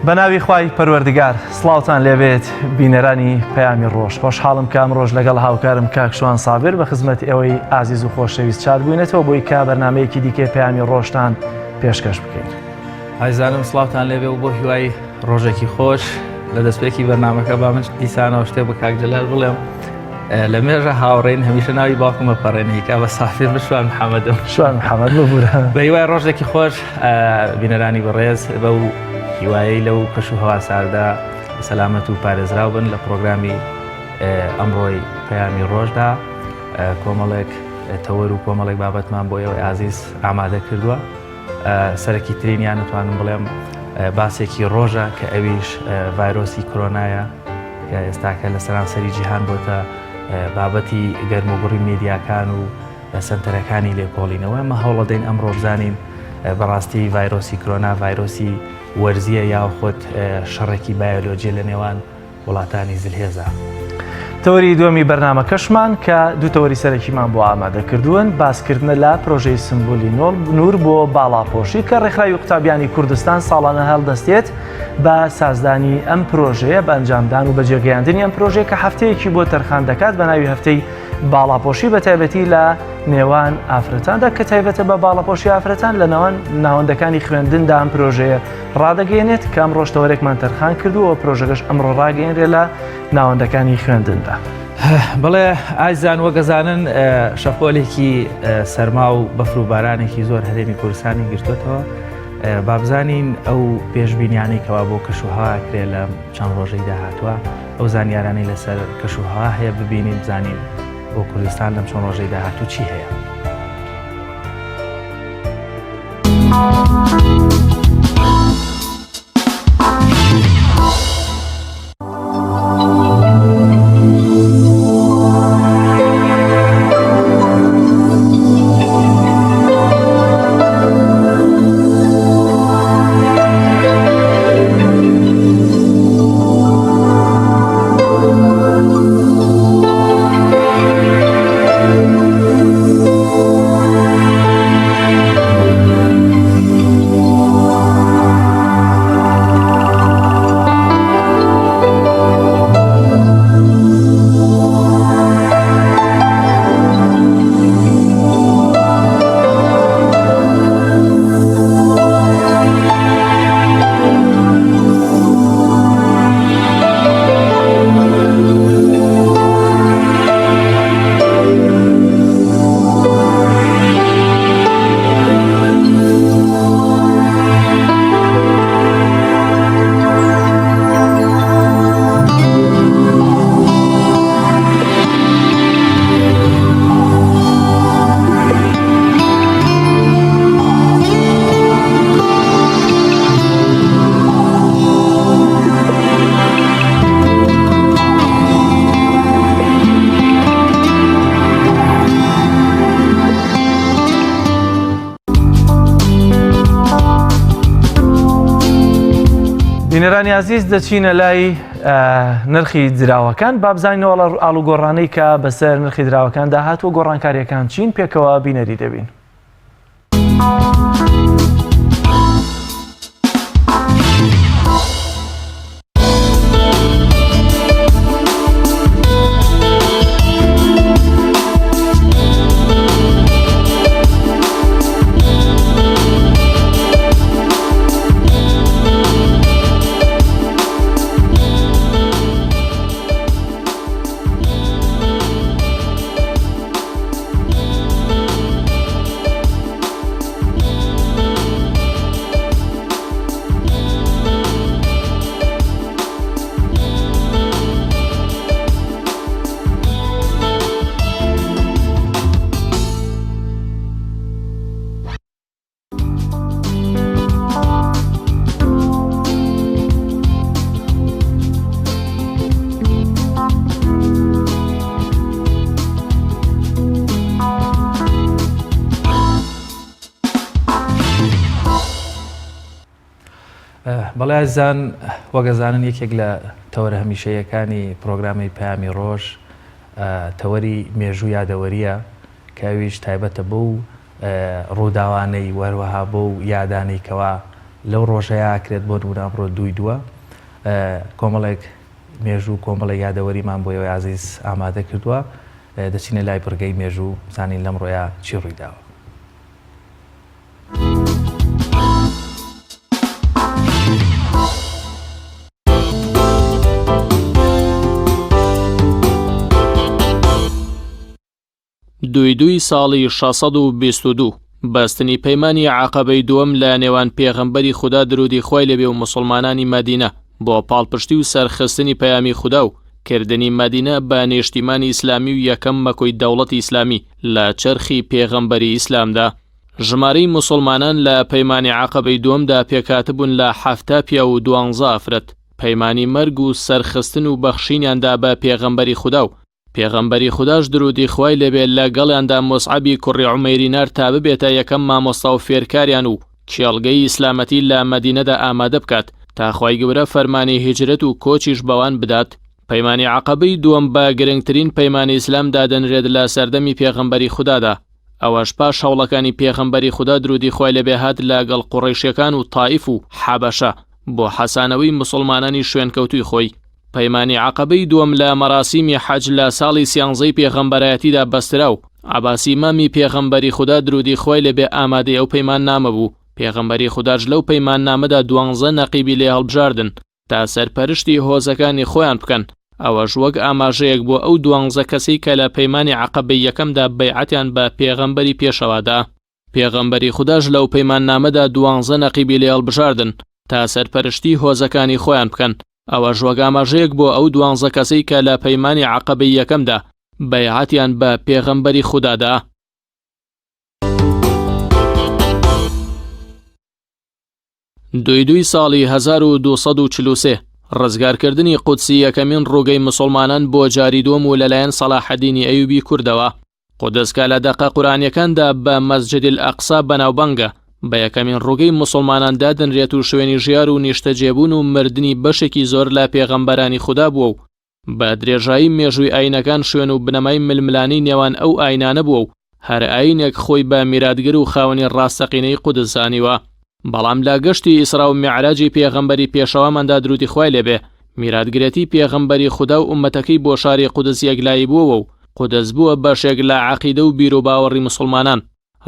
بەناوی خوای پەروەردگار سڵاوتان لێبێت بینەرانی پەیامی ڕۆژ خۆشحاڵم کە ئەمڕۆژ لەگەڵ هاوکارم کاک شوان سابر بە خزمەت ئێوەی ئازیز و خۆشەویست چاد بووینەتەوە بۆی کە بەرنمەیەکی دیکەی پەیامی ڕۆژتان پێشکەش بکەین. ئازیزانم سڵاوتان لێبێ و بۆ هیوای ڕۆژێکی خۆش لە دەستپێکی بەرنمەکە با من دیسانەوە شتێ بە کاک جەلال بڵێم لە مێژە هاوڕێین هەمیشە ناوی باوکم ئەپەڕێنی کا بە سافیر من شوان محەممەدم شوان محەممەد ببورە بە هیوای ڕۆژێکی خۆش بینەرانی بەڕێز بەو هیوایەی لەو کەش و هەوا ساردە سەلامەت و پارێزراو بن لە پرۆگرامی ئەمڕۆی پەیامی ڕۆژدا کۆمەڵێک تەوەر و کۆمەڵێک بابەتمان بۆ ئێوەی ئازیز ئامادە کردووە سەرەکی ترینیان نتوانم بڵێم باسێکی ڕۆژە کە ئەویش ڤایرۆسی کرۆنایە کە ئێستاکە لە سەرانسەری جیهان بۆتە بابەتی گەرموگوڕی میدیاکان و سەنتەرەکانی لێکۆڵینەوە. ئێمە هەوڵەدەین ئەمڕۆ بزانین بەڕاستی ڤایرۆسی کرۆنا ڤایرۆسی وەرزیە یاخود شەڕێکی بایۆلۆجیە لە نێوان وڵاتانی زلهێزە. تەوەری دووەمی بەرنامەکەشمان کە دوو تەوەری سەرەکیمان بۆ ئامادە کردوون باسکردنە لە پرۆژەی سمبولی نور بۆ باڵاپۆشی کە ڕێکخراوی قوتابیانی کوردستان ساڵانە هەڵدەستێت بە سازدانی ئەم پرۆژەیە بە ئەنجامدان و بەجێگەیاندنی ئەم پرۆژەیە کە هەفتەیەکی بۆ تەرخان دەکات بە ناوی هەفتەی باڵاپۆشی بە تایبەتی لە نێوان ئافرەتاندا کە تایبەتە بە باڵاپۆشی ئافرەتان لە ناوان ناوەندەکانی خوێندندا ئەم پرۆژەیە ڕادەگەێنێت کە ئەمڕۆش تەوەرێکمان تەرخان کردووە پرۆژەکەش ئەمڕۆ ڕاگەیەنرێ لە ناوەندەکانی خوێندندا. بەڵێ ئازیزان وەگەزانن شەپۆلێکی سەرما و بەفر و بارانێکی زۆر هەرێمی کوردستانی گرتوتەوە با بزانین ئەو پێشبینیانەی کەوا بۆ کەشوهەوا کرێ لە چەند ڕۆژەی داهاتووە ئەو زانیارانەی لەسەر کەشوهەوا هەیە ببینین بزانین بۆ کوردستان لەم چەند ڕۆژەی داهاتوو چی هەیە. بینەرانی ئازیز دەچینە لای نرخی دراوەکان با بزانینەوە ئاڵوگۆڕانەی کە بەسەر نرخی دراوەکاندا هاتووە گۆڕانکاریەکان چین پێکەوە بینەری دەبین. بەڵێ ئازیزان وەک ئەزانن یەکێک لە تەوەرە هەمیشەیەکانی پرۆگرامی پەیامی ڕۆژ تەوەری مێژوو یادەوەریە کە ئەویش تایبەتە بەو ڕووداوانەی و هەروەها بەو یادانەی کەوا لەو ڕۆژەیا ئەکرێت بۆ نمونە ئەمڕۆ دووی دووە کۆمەڵێک مێژوو کۆمەڵێک یادەوەریمان بۆ ئێوەی ئازیز ئامادە کردووە دەچینە لای بڕگەی مێژوو بزانین لەمڕۆیا چی ڕوویداوە. دووی دووی ساڵی 622 بەستنی پەیمانی عەقەبەی دووەم لە نێوان پێغەمبەری خودا درودی خوای لێبێ و موسڵمانانی مەدینە بۆ پاڵپشتی و سەرخستنی پەیامی خودا و کردنی مەدینە بە نیشتیمانی ئیسلامی و یەکەم مەکۆی دەوڵەتی ئیسلامی لە چەرخی پێغەمبەری ئیسلامدا. ژمارەی موسڵمانان لە پەیمانی عەقەبەی دووەمدا پێکهاتبوون لە 70 پیاو و دوانزە ئافرەت، پەیمانی مەرگ و سەرخستن و بەخشینیان دا بە پێغەمبەری خودا و پێغەمبەری خوداش درودی خوای لێبێ لە گەڵیاندا موسعەبی کوڕی عومەیری نارد تا ببێتە یەکەم مامۆستا و فێرکاریان و کێڵگەی ئیسلامەتی لە مەدینەدا ئامادە بکات تا خوای گەورە فەرمانی هیجرەت و کۆچیش بەوان بدات. پەیمانی عەقەبەی دووەم بە گرنگترین پەیمانی ئیسلام دادەنرێت لە سەردەمی پێغەمبەری خودادا، ئەوەش پاش هەوڵەکانی پێغەمبەری خودا درودی خوای لێبێ هات لە گەڵ قوڕەیشەکان و تائیف و حەبەشە بۆ حەسانەوەی موسڵمانانی شوێنکەوتووی خۆی. پەیمانی عەقەبەی دووەم لە مەراسیمی حەج لە ساڵی سیانزەی پێغەمبەرایەتیدا بەسترا و عەباسی مامی پێغەمبەری خودا درودی خوای لێبێ ئامادەی ئەو پەیماننامە بوو، پێغەمبەری خوداش لەو پەیماننامەدا دوانزە نەقیبی لێ هەڵبژاردن تا سەرپەرشتی هۆزەکانی خۆیان بکەن، ئەوەش وەک ئاماژەیەک بۆ ئەو دوانزە کەسەی کە لە پەیمانی عەقەبەی یەکەمدا بەیعەتیان بە پێغەمبەری پێشەوا دا. پێغەمبەری خوداش لەو پەیماننامەدا دوانزە نەقیبی لێ هەڵبژاردن تا سەرپەرشتی هۆزەکانی خۆیان بکەن، ئەوەش وەک ئاماژەیەک بۆ ئەو دوانزە کەسەی کە لە پەیمانی عەقەبەی یەکەمدا بەیعەتیان بە پێغەمبەری خودا دا. دوی دوی ساڵی 1243 ڕزگارکردنی قودسی یەکەمین ڕووگەی مسوڵمانان بۆ جاری دووەم و لەلایەن سەڵاحەدینی ئەیوبی کوردەوە. قودس کە لە دەقە قورئانیەکاندا بە مەسجد الاقصی بەناوبانگە، بە یەکەمین ڕووگەی موسڵمانان دادەنرێت و شوێنی ژیار و نیشتەجێبوون و مردنی بەشێکی زۆر لە پێغەمبەرانی خودا بووە و بە درێژایی مێژووی ئایینەکان شوێن و بنەمای ململانێی نێوان ئەو ئایینانە بووە و هەر ئایینێک خۆی بە میراتگر و خاوەنی ڕاستەقینەی قودس زانیوە. بەڵام لە گەشتی ئیسرا و میعراجی پێغەمبەری پێشەواماندا دروودی خوای لێ بێ، میراتگرێتی پێغەمبەری خودا و ئوممەتەکەی بۆ شاری قودس یەکلایی بووەوە و قودس بووە بەشێک لە عەقیدە و بیروباوەڕی موسڵمانان.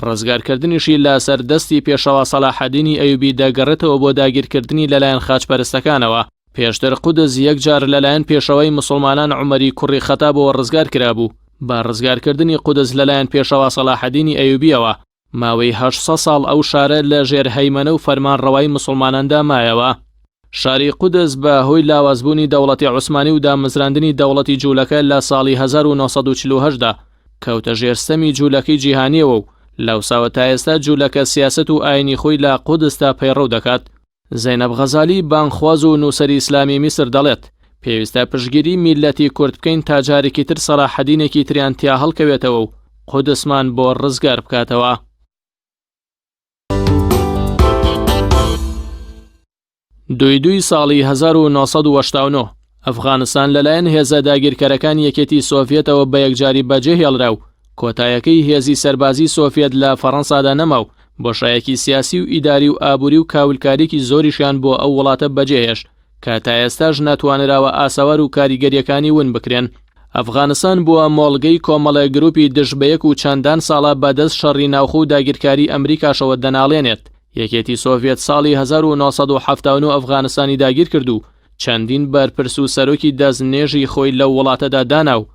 ڕزگارکردنیشی لە سەر دەستی پێشەوا سەلاحەدینی ئەیوبی دەگەڕێتەوە بۆ داگیرکردنی لەلایەن خاچپەرستەکانەوە. پێشتر قودس یەک جار لەلایەن پێشەوای موسڵمانان عومەری کوڕی خەتابەوە ڕزگار کرابوو. بە ڕزگارکردنی قودس لەلایەن پێشەوا سەلاحەدینی ئەیوبیەوە، ماوەی 800 ساڵ ئەو شارە لە ژێر هەیمەنە و فەرمانڕەوای موسڵماناندا مایەوە. شاری قودس بە هۆی لاوازبوونی دەوڵەتی عوسمانی و دامەزراندنی دەوڵەتی جوولەکە لە ساڵی 1948 دا کەوتە ژێر ستەمی جوولەکەی جیهانیەوە و لەوساوە تا ئێستا جوولەکە سیاسەت و ئاینی خۆی لە قودسدا پەیڕەو دەکات. زەینەب غەزالی بانگخواز و نووسەری ئیسلامی میسر دەڵێت، پێویستە پشتگیری میللەتی کورد بکەین تا جارێکی تر سەلاحەدینێکی تریان تیا هەڵکەوێتەوە و قودسمان بۆ ڕزگار بکاتەوە. دوی دوی ساڵی 1989 ئەفغانستان لەلایەن هێزە داگیرکەرەکانی یەکێتی سۆڤیەتەوە بە یەکجاری بەجێهێڵرا و کۆتایەکەی هێزی سەربازی سۆڤیەت لە فەڕەنسادا نەما و بۆشایەکی سیاسی و ئیداری و ئابووری و کاولکاریکی زۆریشیان بۆ ئەو وڵاتە بەجێهێشت کە تا ئێستاش نەتوانراوە ئاسەوار و کاریگەریەکانی ون بکرێن. ئەفغانستان بووە مۆڵگەی کۆمەڵێک گروپی دژ بەیەک و چەندان ساڵە بەدەست شەڕی ناوخۆ و داگیرکاری ئەمریکاشەوە دەناڵێنێت. یەکێتی سۆڤیەت ساڵی 1979 ئەفغانستانی داگیر کرد و چەندین بەرپرس و سەرۆکی دەست نێژی خۆی لەو وڵاتەدا دانا و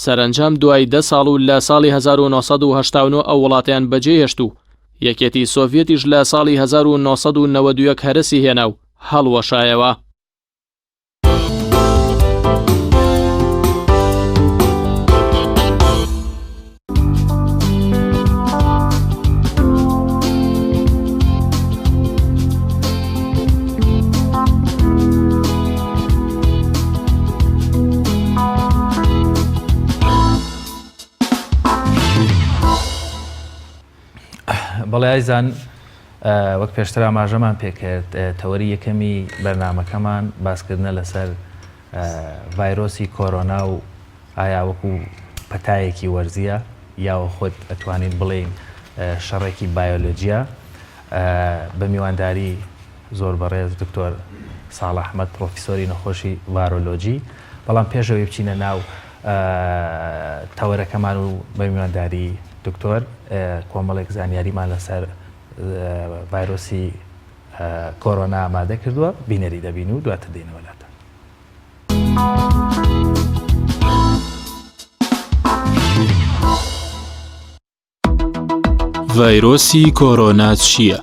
سەرەنجام دوای دە ساڵ و لە ساڵی 1989 ئەو وڵاتەیان بەجێهێشت و یەکێتی سۆڤیەتیش لە ساڵی 1991 هەرەسی هێنا و هەڵوەشایەوە. بەڵێ ئایزان وەک پێشتر ئاماژەمان پێکرد تەوەری یەکەمی بەرنمەکەمان باسکردنە لەسەر ڤایرۆسی کۆرۆنا و ئایا وەکو پەتایەکی وەرزییە یاوە خود ئەتوانین بڵێین شەڕێکی بایۆلۆجییە؟ بە میوانداری. زۆر بەڕێز دکتۆر ساڵح ئەحمەد پڕۆفیسۆری نەخۆشی ڤایرۆلۆجی. بەڵام پێش ئەوەی بچینە ناو تەوەرەکەمان و بە میوانداری دکتۆر کۆمەڵێک زانیاریمان لەسەر ڤایرۆسی کۆرۆنا ئامادە کردووە بینەری دەبین و دواتر دێینەوە لاتان. ڤایرۆسی کۆرۆنا چییە؟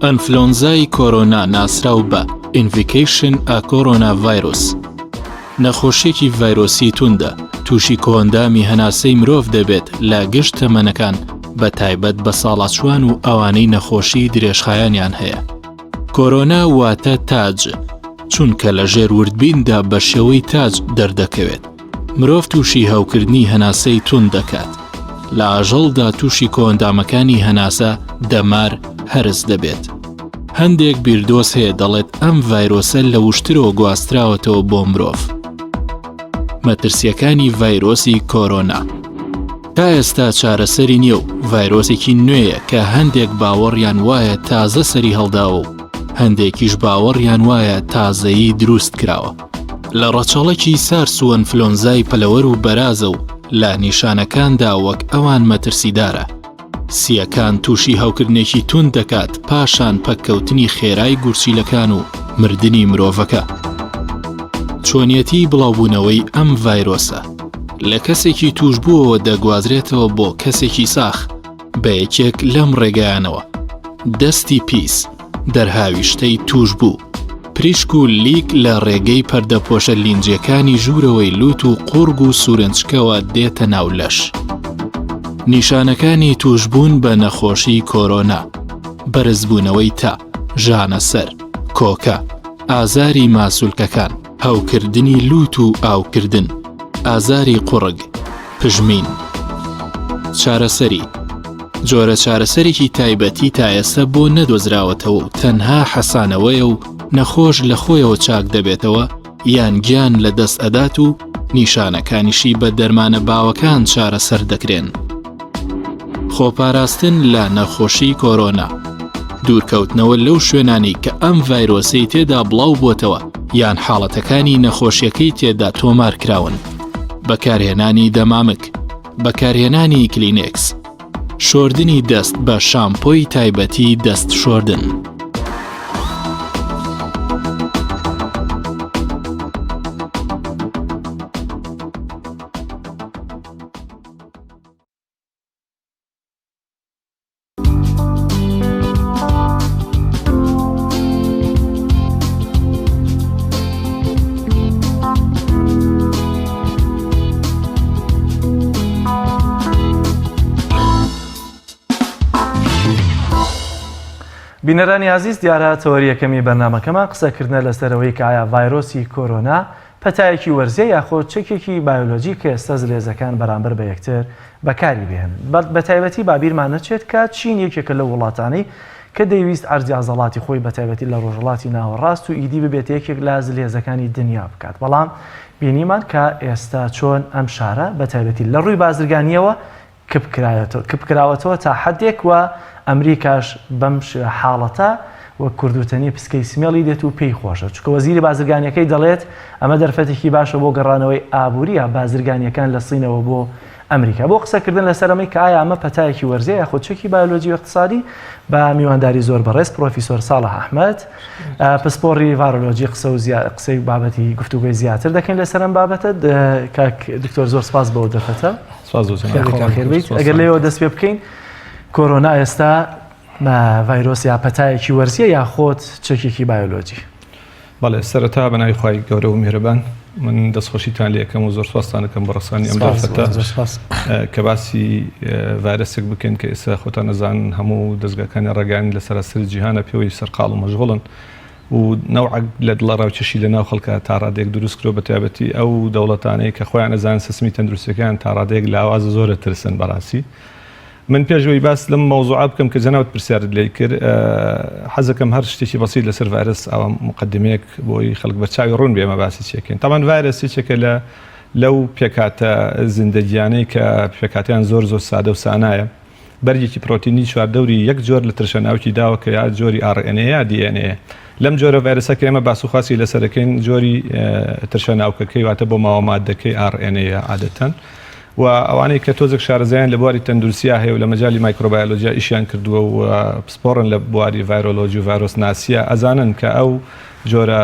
ئەنفلۆنزای کۆرۆنا ناسراو بە ئینڤیکەیشن ئە کۆرۆنا ڤایرۆس نەخۆشیەکی ڤایرۆسی توندە تووشی کۆئەندامی هەناسەی مرۆڤ دەبێت لە گشت تەمەنەکان بە تایبەت بە ساڵاچوان و ئەوانەی نەخۆشی درێژخایەنیان هەیە. کۆرۆنا واتە تاج، چونکە لە ژێر وردبیندا بە شێوەی تاج دەردەکەوێت. مرۆڤ تووشی هەوکردنی هەناسەی توند دەکات. لە ئاژەڵدا تووشی کۆئەندامەکانی هەناسە، دەمار، هەرس دەبێت. هەندێک بیردۆز هەیە دەڵێت ئەم ڤایرۆسە لە وشترەوە گواستراوەتەوە بۆ مرۆڤ. مەترسییەکانی ڤایرۆسی کۆرۆنا تا ئێستا چارەسەری نییە و ڤایرۆسێکی نوێیە کە هەندێک باوەڕیان وایە تازە سەری هەڵداوە و هەندێکیش باوەڕیان وایە تازەیی دروست کراوە. لە ڕەچەڵەکی سارس و ئەنفلۆنزای پەلەوەر و بەرازە و لە نیشانەکاندا وەک ئەوان مەترسیدارە. سییەکان تووشی هەوکردنێکی توند دەکات پاشان پەککەوتنی خێرای گورچیلەکان و مردنی مرۆڤەکە. چۆنیەتی بڵاوبوونەوەی ئەم ڤایرۆسە لە کەسێکی تووشبووەوە دەگوازرێتەوە بۆ کەسێکی ساخ بە یەکێک لەم ڕێگایانەوە، دەستی پیس، دەرهاویشتەی تووشبوو، پریشک و لیک لە ڕێگەی پەردەپۆشە لینجیەکانی ژوورەوەی لوت و قوڕگ و سورێنچکەوە دێتە ناو لەش. نیشانەکانی تووشبوون بە نەخۆشی کۆرۆنا، بەرزبوونەوەی تا، ژانەسەر، کۆکە، ئازاری ماسولکەکان، هەوکردنی لوت و ئاوکردن، ئازاری قوڕگ، پژمین. چارەسەری، جۆرە چارەسەرێکی تایبەتی تا ئێستا بۆ نەدۆزراوەتەوە و تەنها حەسانەوەیە و نەخۆش لە خۆیەوە چاک دەبێتەوە یان گیان لە دەست ئەدات و نیشانەکانیشی بە دەرمانە باوەکان چارەسەر دەکرێن. خۆپاراستن لە نەخۆشی کۆرۆنا دوورکەوتنەوە لەو شوێنانەی کە ئەم ڤایرۆسەی تێدا بڵاو بۆتەوە یان حاڵەتەکانی نەخۆشیەکەی تێدا تۆمار کراون. بەکارهێنانی دەمامک، بەکارهێنانی کلینێکس، شۆردنی دەست بە شامپۆی تایبەتی دەست شۆردن. بینەرانی ئازیز دیارە تەوەری یەکەمی بەرنامەکەمان قسەکردنە لەسەرەوەی کە ئایا ڤایرۆسی کۆرۆنا پەتایەکی وەرزیە یاخۆ چەکێکی بایۆلۆجی کە ئێستا زلهێزەکان بەرامبەر بە یەکتر بەکاری بهێنن بەتایبەتی با بیرمان نەچێت کە چین یەکێکە لەو وڵاتانەی کە دەیویست عەرزی عەزەڵاتی خۆی بەتایبەتی لە ڕۆژهەڵاتی ناوەڕاست و ئیدی ببێتە یەکێک لە زلهێزەکانی دنیا بکات بەڵام بینیمان کە ئێستا چۆن ئەم شارە بەتایبەتی لە ڕووی بازرگانیەوە کپ کراوەتەوە تا حەدێک و ئەمریکاش بەم حاڵەتە وەک کوردوتەنی پسکەی سمێڵی دێت و پێی خۆشە چونکە وەزیری بازرگانیەکەی دەڵێت ئەمە دەرفەتێکی باشە بۆ گەڕانەوەی ئابووریە بازرگانیەکان لە سینەوە بۆ ئەمریکا بۆ قسەکردن لەسەر ئەمەی کە ئایا ئەمە پەتایەکی وەرزیە یاخود چەکی بایۆلۆجی و اقتصادی بە میوانداری زۆر بەڕێز پرۆفیسۆر ساڵح ئەحمەد پسپۆڕی ڤایرۆلۆجی قسە و قسەی بابەتی گفتوگۆی زیاتر دەکەین لەسەر ئەم بابەتە کاک دکتۆر زۆر سپاس بۆ دەرفەتە ئەگەر لێەوە دەست پێ بکەین کۆرۆنا ئێستا ڤایرۆس یا پەتایەکی وەرزیە یاخۆت چەکێکی بایۆلۆجی؟ بەڵێ سەرەتا بە ناوی خوای گەورە و میهرەبان من دەستخۆشیتان لێ ئەکەم و زۆر سوپاستان ئەکەم بۆ ڕەسانی ئەم دەرفەتە کە باسی ڤایرەسێک بکەین کە ئێستا خۆتان ئەزانن هەموو دەزگاکانی ڕاگەیاندن لە سەراسەری جیهانە پێوەی سەرقاڵ و مەشغوڵن و نەوعەک لە دڵەڕاوکێشی لە ناو خەڵکا تا ڕادەیەک دروست کردوە بە تایبەتی ئەو دەوڵەتانەی کە خۆیان ئەزانن سیستمی تەندروستیەکەیان تا ڕادەیەک لاوازە زۆر ئەترسن بەڕاستی من پێش ئەوەی باس لەم مەوزوعە بکەم کە جەنابت پرسیارت لێی کرد حەزەکەم هەر شتێکی بەسیط لەسەر ڤایرەس ئاوا مقدمەیەک بۆی خەڵک بەرچاوی ڕوون بێ ئێمە باسی چیەکەین تاوان ڤایرەس یەکێکە لە لەو پێکهاتە زیندەگیانەی کە پێکهاتەیان زۆر زۆر سادە و سانایە. بەرگێکی پرۆتینی چواردەوری یەک جۆر لە ترشە ناوکی داوە کە یا جۆری RNA یا DNA لەم جۆرە ڤایرەسە کە ئێمە باس و خواسی لەسەرەکەین جۆری ترشە ناوکەکەی واتە بۆ ماوە مادەکەی RNA عادەتەن و ئەوانەی کە تۆزێک شارەزایان لە بواری تەندروستیا هەیە و لە مەجالی مایکرۆبایۆلۆجیا ئیشیان کردووە و پسپۆڕن لە بواری ڤایرۆلۆجی و ڤایرۆس ناسیە ئەزانن کە ئەو جۆرە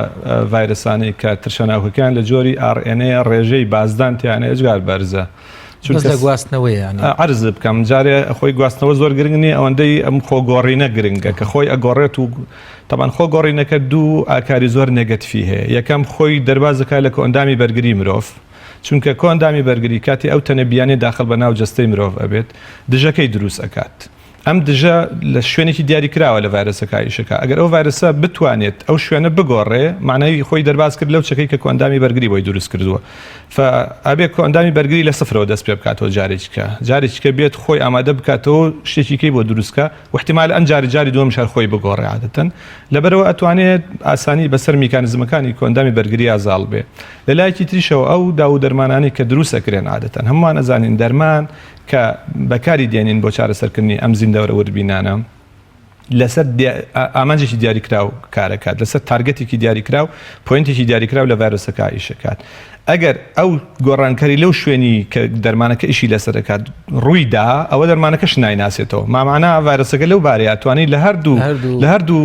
ڤایرەسانەی کە ترشە ناوکەکەیان لە جۆری RNA ڕێژەی بازدان تیانە ئێجگار بەرزە. چونکە لە گواستنەوەی یانی عەرز بکەم جارێ خۆی گواستنەوە زۆر گرنگ نییە ئەوەندەی ئەم خۆگۆڕینە گرنگە کە خۆی ئەگۆڕێت و تەبان خۆ گۆڕینەکە دوو ئاکاری زۆر negative ی هەیە یەکەم خۆی دەرباز دەکات لە کۆئەندامی بەرگری مرۆڤ چونکە کۆئەندامی بەرگری کاتی ئەو تەنە بیانیە داخڵ بە ناو جەستەی مرۆڤ ئەبێت دژەکەی دروست ئەکات ئەم دژە لە شوێنێکی دیاریکراوە لە ڤایرەسەکە ئیشەکە ئەگەر ئەو ڤایرەسە بتوانێت ئەو شوێنە بگۆڕێ معنای خۆی دەرباز کرد لەو چەکەی کە کۆئەندامی بەرگری بۆی دروست کردووە ف ئەبێ کۆئەندامی بەرگری لە سفرەوە دەست پێ بکاتەوە جارێکیکە جارێکیکە بێت خۆی ئامادە بکاتەوە شتێکی کەی بۆ دروستکە و احتمال ئەم جاری جاری دووەمیش هەر خۆی بگۆڕێ عادەتەن لەبەرەوە ئەتوانێت ئاسانی بەسەر میکانزمەکانی کۆئەندامی بەرگریا زاڵ بێ لە لایەکی تریشەوە ئەو داو و دەرمانانەی کە دروست ئەکرێن عادەتەن هەمووان ئەزانین دەرمان کە بەکاری دێنین بۆ چارەسەرکردنی ئەم زیندەوەرە وردبینانە لەسەر ئامانجێکی دیاریکراو کارەکات لەسەر target ێکی دیاریکراو point ێکی دیاریکراو لە ڤایرۆسەکە ئیشەکات ئەگەر ئەو گۆڕانکاری لەو شوێنی کە دەرمانەکە ئیشی لەسەرەکات ڕووی دا ئەوە دەرمانەکەش نایناسێتەوە مامانە ڤایرۆسەکە لەو بارەیە توانی لە هەردوو لە هەردوو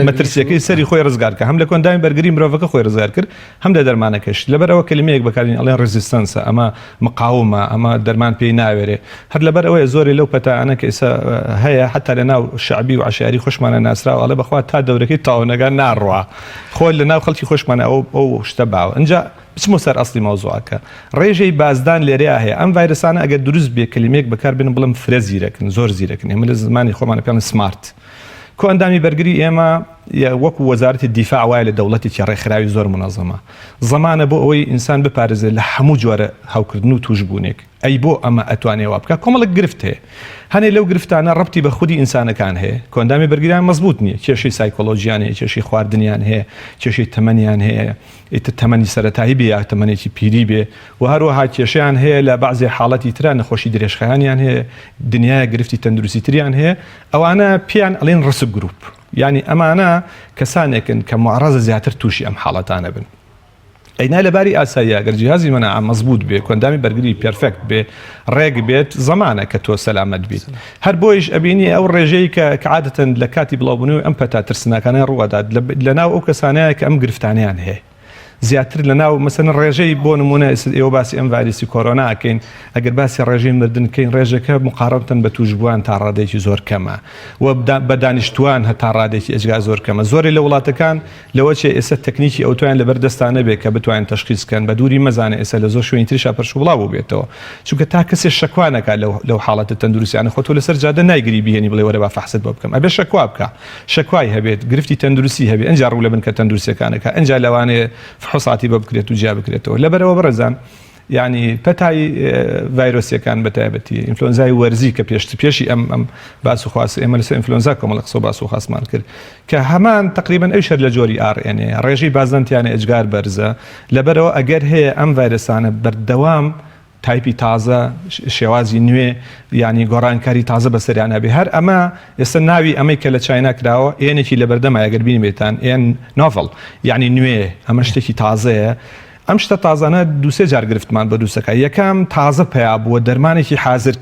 مەترسیەکەی سەری خۆی ڕزگارکە هەم لە کۆئەندامی بەرگری مرۆڤەکە خۆی ڕزگار کرد هەم لە دەرمانەکەش لەبەر ئەوە کەلیمەیەک بەکارین ئەڵێن resistance ە ئەمە مقاومە ئەمە دەرمان پێی ناوێرێ هەر لەبەر ئەوەیە زۆرێ لەو پەتانە کە ئێستا هەیە حتا لە ناو شەعبی و عەشایری خۆشمانە ناسراوە ئەڵێ بەخوا تا دەورەکەی تاونەکان ناڕوا خۆ لە ناو خەڵکی خۆشمانە ئەو ئەو شتە باوە ئینجا بچمە سەر ئەسلی مەوزوعەکە ڕێژەی بازدان لێرەیا هەیە ئەم ڤایرەسانە ئەگەر دروست بێ کەلیمەیەک بەکار بێنم بڵێم فرە زیرەکن زۆر زیرەکن ئێمە لە زمانی خۆمانە پێڵێن smart کۆئەندامی بەرگری ئێمە وەکو وەزارەتی دیفاع وایە لە دەوڵەتێکی ڕێکخراوی زۆر مونەزەمە زەمانە بۆ ئەوەی ئینسان بپارێزێت لە هەموو جۆرە هەوکردن و تووشبوونێک ئەی بۆ ئەمە ئەتوانێ وا بکا کۆمەڵێک گرفت هەیە هەنێ لەو گرفتانە ڕەبتی بە خودی ئینسانەکان هەیە کۆئەندامی بەرگریان مەزبووت نییە کێشەی سایکۆلۆژیان هەیە کێشەی خواردنیان هەیە کێشەی تەمەنیان هەیە ئیتر تەمەنی سەرەتایی بێ یا تەمەنێکی پیری بێ و هەروەها کێشەیان هەیە لە بەعزێ حاڵەتی ترا نەخۆشی درێژخایەنیان هەیە دنیایەک گرفتی تەندروستی تریان هەیە ئەوانە پێیان ئەڵێن risk group یانی ئەمانە کەسانێکن کە معڕەزە زیاتر تووشی ئەم حاڵەتانە بن ئەینا لە باری ئاساییە گەر جیهازی مەناعە مەزبوط بێ کۆئەندامی بەرگری perfect بێ ڕێک بێت زەمانە کە تۆ سەلامەت بیت هەر بۆیش ئەبینی ئەو ڕێژەی کە کە عادەتەن لە کاتی بڵاوبوونەوەی ئەم پەتا ترسناکانە ڕووەدات لە ناو ئەو کەسانەیە کە ئەم گرفتانیان هەیە زیاتر لە ناو مەسەن ڕێژەی بۆ نمونە ئێوە باسی ئەم ڤایرسی کۆرۆنا ئەکەین ئەگەر باسی ڕێژەی مردن کەین ڕێژەکە مقارنەتەن بە توشبووان تا ڕادەیەکی زۆر کەمە و بە دانیشتوان هەتا ڕادێکی ئێجگار زۆر کەمە زۆرێ لە وڵاتەکان لەوە چێ ئێستا تەکنیکی ئەوتۆیان لەبەر دەستا نەبێ کە بتوانن تەشخیس بکەن بە دووری مەزانە ئێستا لە زۆر شوێنی تریشا پەرش و بڵاو بووبێتەوە چونکە تا کەسێ شەکوا نەکا لەو لەو حاڵەتە تەندروستیانە خۆ تۆ لەسەر جادە نایگری بیهێنی بڵێ وەرە با فەحست بۆ بکەم ئەبێ شەکوا بکا شەکوای هەبێت گرفتی تەندروستی هەبێ ئەنجا ڕوو لە بنکە تەندروستیەکان ئەکا ئەنجا لەوانەیە فحوساتی بۆ بکرێت و جیا بکرێتەوە لەبەرئەوە بەڕێزان یانی پەتای ڤایرۆسیەکان بە تایبەتی ئینفلۆنزای وەرزی کە پێشتر پێشی ئەم ئەم باس و خواست ئێمە لەسەر ئینفلۆنزا کۆمەڵە قسە و باس و خاسمان کرد کە هەمان تقریبا ئەویش هەر لە جۆری RNA ڕێژەی بازدانتیانە ئێجگار بەرزە لەبەرەوە ئەگەر هەیە ئەم ڤایرەسانە بەردەوام تایپی تازە شێوازی نوێ یانی گۆڕانکاری تازە بەسەریان هەبێ هەر ئەمە ئێستا ناوی ئەمەی کە لە چاینا کراوە N ێکی لەبەردەمە ئەگەر بینیبێتان N novel یعنی نوێ ئەمە شتێکی تازەیە ئەم شتە تازانە دوسێ جار گرفتمان بە دووسەکە یەکەم تازە پەیا بووە دەرمانێکی حازر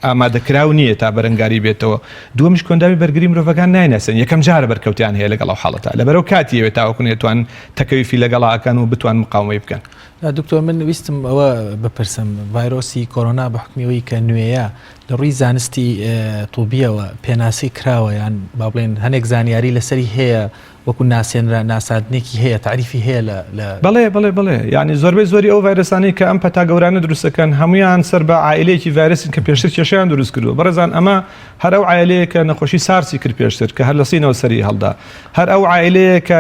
ئامادەکراو نییە تا بەرەنگاری بێتەوە دووەمیش کۆئەندامی بەرگری مرۆڤەکان نایناسن یەکەم جارە بەرکەوتیان هەیە لەگەڵ ئەو حاڵەتە لەبەرەوە کاتی ئەوێ تاوەکو نێتوان تەکەویفی لەگەڵا ئەکەن و بتوان مقاومەی بکەن. دکتۆر من ویستم ئەوە بپرسم ڤایرۆسی کۆرۆنا بە حوکمی ئەوەی کە نوێیە لە ڕووی زانستی طوبیەوە پێناسەی کراوە یان با بڵێن هەنێک زانیاری لەسەری هەیە وەکو ناسێنرا ناساندنێکی هەیە تاریفی هەیە لە لە بەڵێ بەڵێ بەڵێ یعنی زۆربەی زۆری ئەو ڤایرەسانەی کە ئەم پەتا گەورانە دروست دەکەن هەمویان سەر بە عائلەیەکی ڤایرەسن کە پێشتر کێشەیان دروست کردووە بەڕێزان ئەمە هەر ئەو عائلەیە کە نەخۆشی سارسی کرد پێشتر کە هەر لە سینەوە سەری هەڵدا هەر ئەو عائلەیە کە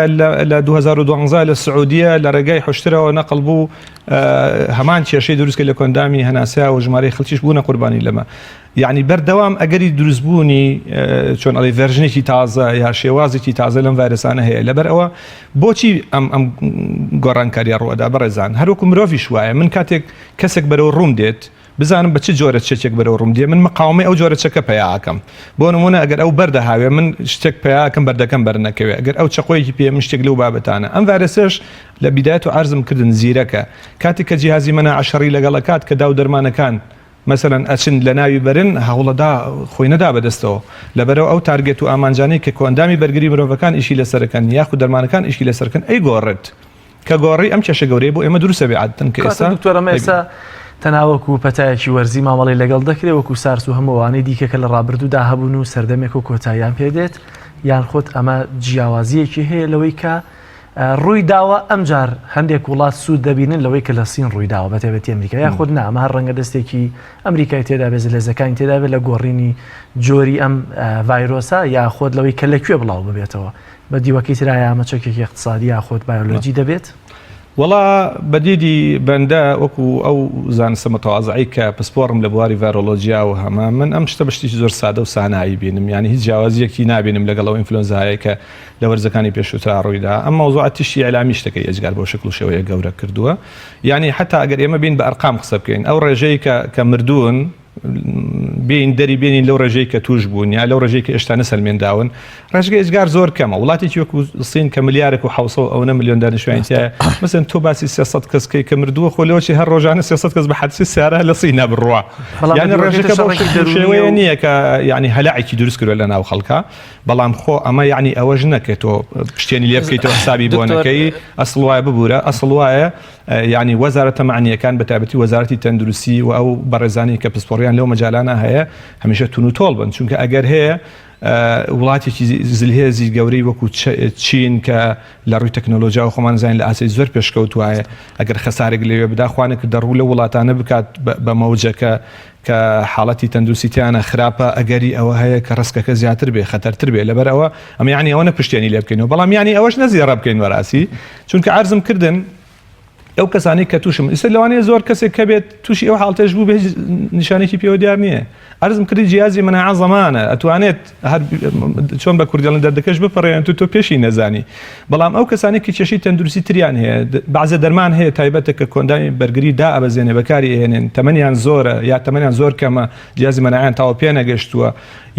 لە 2012 لە سعودیە لە ڕێگای حشترەوە نەقل بوو هەمان کێشەی دروست کرد لە کۆندامی هەناسە و ژمارەی خەڵکیش بوونە قوربانی لەمە یعنی بەردەوام ئەگەری دروستبوونی چۆن ئەڵێ version ێکی تازە یا شێوازێکی تازە لەم ڤایرەسانە هەیە لەبەر ئەوە بۆچی ئەم ئەم گۆڕانکاریە ڕوئەدا بەڕێزان هەروەکو مرۆڤیش وایە من کاتێک کەسێک بەرەو ڕووم دێت. بزانم بە چ جۆرە چەکێک بەرەو ڕووم دێ من مقاومەی ئەو جۆرە چەکە پەیا ئەکەم بۆ نموونە ئەگەر ئەو بەردە هاوێ من شتێک پەیا ئەکەم بەردەکەم بەر نەکەوێ ئەگەر ئەو چەقۆیەکی پێ من شتێک لەو بابەتانە ئەم ڤایرەسەش لە بیدایەت و عەرزم کردن زیرەکە کاتێک کە جیهازی مەناعە شەڕی لەگەڵ ئەکات کە داو دەرمانەکان مەسەلەن ئەچن لەناوی بەرن هەوڵەدا خۆی نەدا بەدەستەوە لەبەرئەوە ئەو target و ئامانجانەی کە کۆئەندامی بەرگری مرۆڤەکان ئیشی لەسەرەکەن یاخود دەرمانەکان ئیشی لەسەرکەن ئەیگۆڕێت کە گۆڕی ئەم کێشە گەورەیە بۆ ئێمە دروست ئەبێ عادەتەن کە کەواتە ئێستا دکتۆر ئەمە ئەیبینین. ئێستا تەنها وەکو پەتایەکی وەرزی مامەڵەی لەگەڵ دەکرێت وەکو سارس و هەموو ئەوانەی دیکە کە لە ڕابردوودا هەبوون و سەردەمێک و کۆتاییان پێ دێت یان خود ئەمە جیاوازییەکی هەیە لەوەی کە ڕووی داوە ئەمجار هەندێک وڵات سوود دەبینن لەوەی کە لە سین ڕووی داوە بە تایبەتی ئەمریکا یاخود نا ئەمە هەر ڕەنگە دەستێکی ئەمریکای تێدا بێت زلهێزەکانی تێدا بێت لە گۆڕینی جۆری ئەم ڤایرۆسە یاخود لەوەی کە لە کوێ بڵاو ببێتەوە بە دیوەکەی ترا ئایا ئەمە چەکێکی ئیقتسادی یاخود بایۆلۆجی دەبێت؟ وەڵا بە دیدی بەندە وەکو ئەو زانستە متوازعەی کە پسپۆڕم لە بواری ڤایرۆلۆجیا و هەمە من ئەم شتە بە شتێکی زۆر سادە و سانایی بینم یانی هیچ جیاوازیەکی نابینم لەگەڵ ئەو ئینفلۆنزایە کە لە وەرزەکانی پێشووترا ڕوویدا ئەم مەوزوعە تیشکی ئیعلامی شتەکەی ئێجگار بەو شکل و شێوەیە گەورە کردووە یانی حتا ئەگەر ئێمە بین بە ئەرقام قسە بکەین ئەو ڕێژەی کە کە مردوون بێین دەری بێنین لەو ڕێژەی کە توش بوون یا لەو ڕێژەی کە ئێشتا نەسەلمێنراون ڕێژەکە ئێجگار زۆر کەمە وڵاتێکی وەکو سین کە ملیارێک و حوسە و ئەوەنە ملیۆن دانیشتوانی تیایە مەسەن تۆ باسی 300 کەس کەی کە مردووە خۆ لەوەچی هەر ڕۆژانە 300 کەس بە حادسەی سیارە لە سینا بڕوا بەڵام یعنی بە دیوەکەی ڕێژەکە تر بەو شەڕێکی شکل و دەروونیە شێوەیە و نییە کە یعنی هەلعێکی دروست کردووە لە ناو خەڵکا بەڵام خۆ ئەمە یعنی ئەوەش نەکە تۆ پشتێنی لێ بکەیتەوە حسابی بۆ دکتۆر نەکەی ئەسڵ وایە ببوورە ئەسڵ وایە یانی وەزارەتە مەعنییەکان بە تایبەتی وەزارەتی تەندروستی و ئەو بەڕێزانەی کە پسپۆڕیان لەو مەجالانە هەیە هەمیشە تونوتۆڵ بن چونکە ئەگەر هەیە وڵاتێکی زلهێزی گەورەی وەکو چین کە لە ڕووی تەکنۆلۆژیا و خۆمان زانین لە ئاستی زۆر پێشکەوتوایە ئەگەر خەسارێک لەوێ بدا خوانە کردە ڕوو لە وڵاتانە بکات بە مەوجەکە کە حاڵەتی تەندروستی تیانە خراپە ئەگەری ئەوە هەیە کە ڕسکەکە زیاتر بێ خەتەرتر بێ لەبەر ئەوە ئەمە یعنی ئەوە نەپشتێنی لێ بکەینەوە بەڵام یعنی ئەوەش نەزیێڕە بکەین بەڕاستی چونکە عەرزم کردن ئەو کەسانەی کە تووشم ئیستا لەوانەیە زۆر کەسێک کە بێت تووشی ئەو حاڵتەش بوو بێ هیچ نیشانێکی پێوە دیار نییە عەرزم کردی جیازی مناعە زەمانە ئەتوانێت هەر چۆن بە کوردی دەڵێن دەردەکەش بپەڕێنێت و تۆ پێشی نەزانی بەڵام ئەو کەسانی کە کێشەی تەندروستی تریان هەیە بەعزە دەرمان هەیە تایبەتە کە کۆندامی بەرگری دا ئەبەزێنێ بەکاری ئەهێنێن تەمەنیان زۆرە یا تەمەنیان زۆر کەمە جیازی مەناعەیان تاوە پێ نەگەشتووە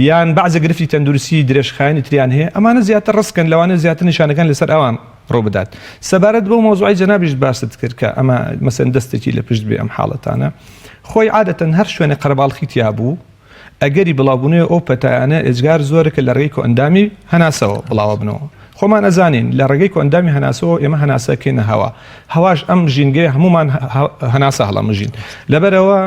یان بەعزە گرفتی تەندروستی درێژخایەنی تریان هەیە ئەمانە زیاتر ڕسکن لەوانەیە زیاتر نیشانەکان لەسەر ئەوان ڕووبدات. سەبارەت بەو مەوزوعەی جەنابیشت باست کرد کە ئەمە مەسەن دەستێکی لە پشت بێ ئەم حاڵەتانە خۆی عادەتەن هەر شوێنێ قەرەباڵخی تیا بوو ئەگەری بڵاوبوونەوەی ئەو پەتایانە ئێجگار زۆرە کە لە ڕێگەی کۆئەندامی هەناسەوە بڵاوەبنەوە خۆمان ئەزانین لە ڕێگەی کۆئەندامی هەناسەوە ئێمە هەناسە کەینە هەوا هەواش ئەم ژینگەیە هەمومان هەناسە هەڵەمژین لەبەرەوە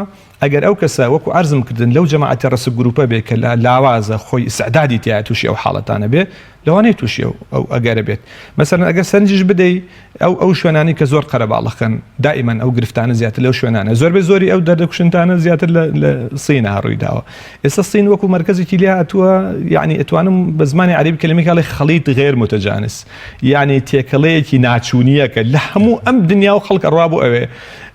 ئەگەر ئەو کەسە وەکو عەرزم کردن لەو جەماعەتی risk group ە بێ کە لاوازە خۆی ئیسعدادی تیایە تووشی ئەو حاڵەتانە بێ لەوانەیە تووشی ئەو ئەو ئەگەرە بێت مەسەلەن ئەگەر سەرنجیش بدەی ئەو ئەو شوێنانی کە زۆر قەرەباڵخن دائیمەن ئەو گرفتانە زیاتر لەو شوێنانە زۆربەی زۆری ئەو دەردە کوشنتانە زیاتر لە لە سینە ڕووی داوە ئێستا سین وەکو مەرکەزێکی لێ هاتووە یعنی ئەتوانم بە زمانی عەرەبی کەلمێک ئەڵێ خەڵیت غێر متجانس یعنی تێکەڵەیەکی ناچوونیەکە لە هەموو ئەم دنیا و خەڵک ئەڕوا بۆ ئەوێ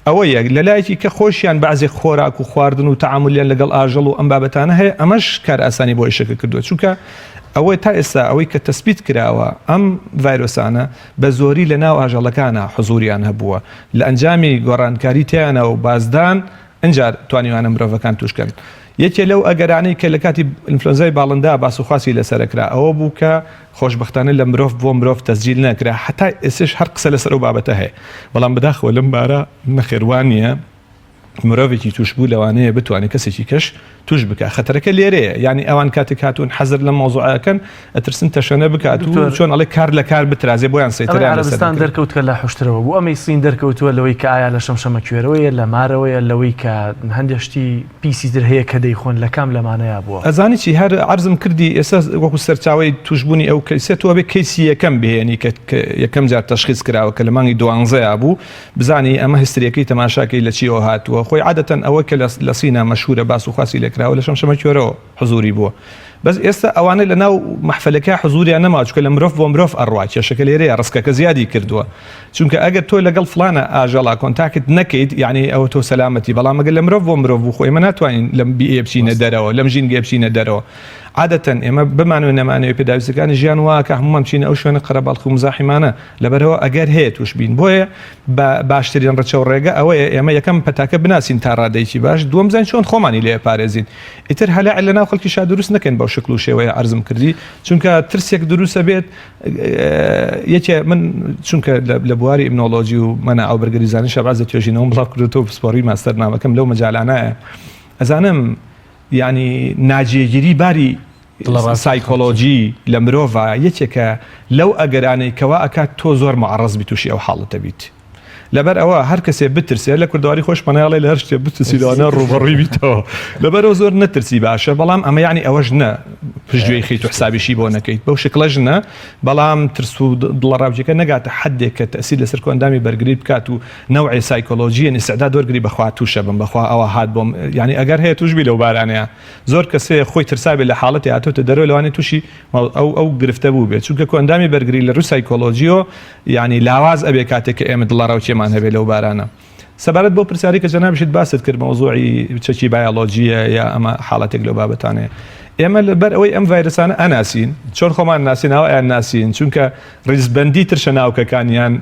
ئەوە یەک، لە لایەکی کە خۆشیان بەعزێک خۆراک و خواردن و تەعامولیان لەگەڵ ئاژەڵ و ئەم بابەتانە هەیە، ئەمەش کارئاسانی بۆ ئیشەکە کردووە، چونکە ئەوە تا ئێستا ئەوەی کە تەسبیت کراوە ئەم ڤایرۆسانە بە زۆری لە ناو ئاژەڵەکانا حزوریان هەبووە لە ئەنجامی گۆڕانکاری تیایانا و بازدان ئنجا توانیویانە مرۆڤەکان توش کەن. یەکێ لەو ئەگەرانەی کە لە کاتی ئینفلۆنزای باڵندا باس و خواسی لەسەرەکرا ئەوە بوو کە خۆشبەختانە لە مرۆڤ بۆ مرۆڤ تەسجیل نەکرا هەتا ئێستش هەر قسە لەسەر ئەو بابەتە هەیە بەڵام بەداخەوە لەم بارە نەخێر وا نییە مرۆڤێکی تووشبوو لەوانەیە بتوانێت کەسێکی کەش توش بکە خەتەرەکە لێرەیە یعنی ئەوان کاتێک هاتوون حەزر لەم مەوزوعەکەن ئەترسن تەشەنە بکات و چۆن ئەڵێ کار لە کار بترازێ بۆیان سەیتەرەیان لەسەر عەرەبستان دەکرێت. دەرکەوت کە لە حوشترەوە بوو ئەمەی سین دەرکەوتووە لەوەی کە ئایا لە شەمشەمەکوێرەوەیە لە مارەوەیە لەوەی کە هەندێ شتی پیسی تر هەیە کە دەیخۆن لە کام لەمانەیا بووە؟ ئەزانی چی هەر عەرزم کردی ئێستا وەکو سەرچاوەی توشبوونی ئەو کەیسە تۆ ئەبێ کەیسی یەکەم بهێنی کە یەکەم جار تەشخیص کراوە کە لە مانگی دوانزەیا بوو بزانی ئەمە history ەکەی تەماشاکەی لە چیەوە هاتووە خۆی عادەتەن ئەوە کە لە سینا مەشهورە باس و خواسی لێکراوە لە شەمشەمەکوێرەوە حزوری بووە. بەس ئێستا ئەوانە لە ناو مەحفەلەکە حزوریان نەما چونکە لە مرۆڤ بۆ مرۆڤ ئەڕوا کێشەکە لێرەیە risk ەکە زیادی کردووە چونکە ئەگەر تۆ لەگەڵ فلانە ئاژەڵا contact نەکەیت یعنی ئەوە تۆ سەلامەتی بەڵام ئەگەر لە مرۆڤ بۆ مرۆڤ بوو خۆ ئێمە ناتوانین لەم بیئە بچینە دەرەوە لەم ژینگەیە بچینە دەرەوە عادەتەن ئێمە بمانەوێ نەمانەوێ پێداویستەکانی ژیان واکە هەموومان بچینە ئەو شوێنە قەرەباڵخ و مزاحیمانە لەبەرەوە ئەگەر هەیە توش بین بۆیە بە باشترین ڕچە و ڕێگە ئەوەیە ئێمە یەکەم پەتاکە بناسین تا ڕادەیەکی باش دووەم بزانین چۆن خۆمانی لێ پارێزین ئیتر هەلع لە ناو خەڵکیشا دروست نەکەین بەو شکل و شێوەیە عەرزم کردی چونکە ترسێک دروستە بێت یەکێ من چونکە لە بواری immunology و مەناعە و بەرگری زانست شەبازە توێژینەوەم بڵاو کردوەوە پسپۆڕی ماستەر نامەکەم لەو مەجالانایە ئەزانم یعنی ناجێگیری باری سایکۆلۆجی لە مرۆڤ یەکێکە لەو ئەگەرانەی کەوا ئەکات تۆ زۆر معرض بی تووشی ئەو حاڵەتە بیت. لەبەر ئەوە هەر کەسێ بترسێ لە کوردەواری خۆشمان هەیە ئەڵێ لە هەر شتێ بترسی لەوانە ڕووبەڕووی بیتەوە لەبەرەوە زۆر نەترسی باشە بەڵام ئەمە یعنی ئەوەش نە پشتگوێی خیت و حسابیشی بۆ نەکەیت بەو شکڵەش نە بەڵام ترس و دڵەڕاوکێکە نەگاتە حدێک کە تەسیر لەسەر کۆئەندامی بەرگری بکات و نەوعێ سایکۆلۆژیە ئیستعداد وەرگری بەخوا تووشە بم بەخوا ئەوە هات بۆم یعنی ئەگەر هەیە توش بی لەو بارانەیە زۆر کەسێ خۆی ترسابێ لە حاڵەتی هاتۆتە دەرەوە لەوانەیە تووشی ئەو ئەو گرفتە بوو بێت چونکە کۆئەندامی بەرگری لە ڕووی سایکۆلۆژیەوە یانی لاواز ئەبێ کاتێک کە ئێمە دڵەڕاوکێمان هەبێ لەو بارانە. سەبارەت بەو پرسیارەی کە جەنابیشت باست کرد مەوزوعی چەکی بایۆلۆجییە یا ئەمە حاڵەتێک لەو بابەتانەیە. ئێمە لەبەر ئەوەی ئەم ڤایرەسانە ئەناسین، چۆن خۆمان ناسین ئاوا ئەیان ناسین، چونکە ڕیزبەندی ترشە ناوکەکانیان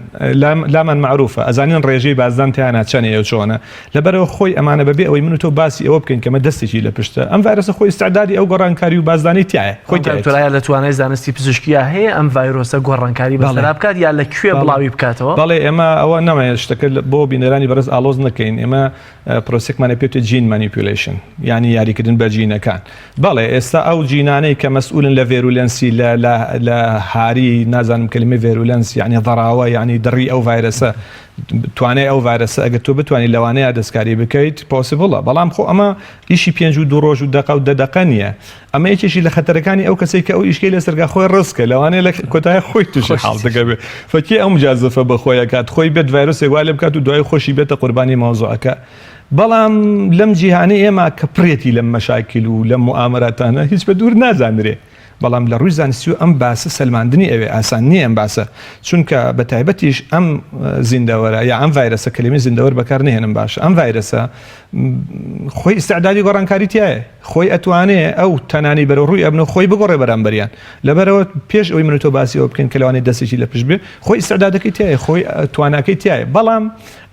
لامان مەعروفە، ئەزانین ڕێژەی بازدان تیانا چەنەیە و چۆنە، لەبەرئەوە خۆی ئەمانە بەبێ ئەوەی من و تۆ باسی ئەوە بکەین کە ئەمە دەستێکی لە پشتە، ئەم ڤایرۆسە خۆی ئیستعدادی ئەو گۆڕانکاری و بازدانەی تیایە، خۆی تیایەتی. دکتۆر ئایا لە توانای زانستی پزیشکییا هەیە ئەم ڤایرۆسە گۆڕانکاری بەسەرا بکات یا لە کوێ بڵاوی بکاتەوە؟ بەڵێ ئێمە ئەوە نەمایە شتەکە بۆ بینەرانی بەڕێز ئاڵۆز نەکەین، ئێمە پرۆسێکمان پێ وترێت gene manipulation یانی یاریکردن بە جینەکان. بەڵێ ئێستا ئەو جینانەی کە مەسئولن لە virulence ی لە لە لە هاری نازانم کەلیمەی virulence یانی ضراوە یانی دڕی ئەو ڤایرەسە توانای ئەو ڤایرەسە ئەگەر تۆ بتوانی لەوانەیە دەستکاری بکەیت possible ە بەڵام خۆ ئەمە ئیشی پێنج و دوو ڕۆژ و دەقە و دە دەقە نییە ئەمە یەکێکی لە خەتەرەکانی ئەو کەسێک کە ئەو ئیشکەی لەسەرگا خۆی risk ە لەوانەیە لە کۆتای خۆی تووشی حاڵتەکە بێ فەکی ئەو مجازفە بە خۆی کات خۆی بێت ڤایرۆسێک وا لێ بکات و دوای خۆشی بێتە قوربانی مەوزوعەکە بەڵام لەم جیهانەی ئێمە کە پڕێتی لەم مەشاکیل و لەم موئامەراتانە هیچ بە دوور نازانرێ بەڵام لە ڕووی زانستی و ئەم باسە سەلماندنی ئەوێ ئاسان نییە ئەم باسە چونکە بە تایبەتیش ئەم زیندەوەرە یا ئەم ڤایرەسە کەلیمەی زیندەوەر بەکار نهێنم باشە ئەم ڤایرەسە خۆی ئیستعدادی گۆڕانکاری تایە خۆی ئەتوانێ ئەو تەنانی بەرەو ڕووی ئەبن و خۆی بگۆڕێ بەرامبەریان لەبەرەوە پێش ئەوی من و تۆ باسی ئەوە بکەین کە لەوانەیە دەستێکی لە پشت بێ خۆی ئیستعدادەکەی تایە خۆی تواناکەی تایە بەڵام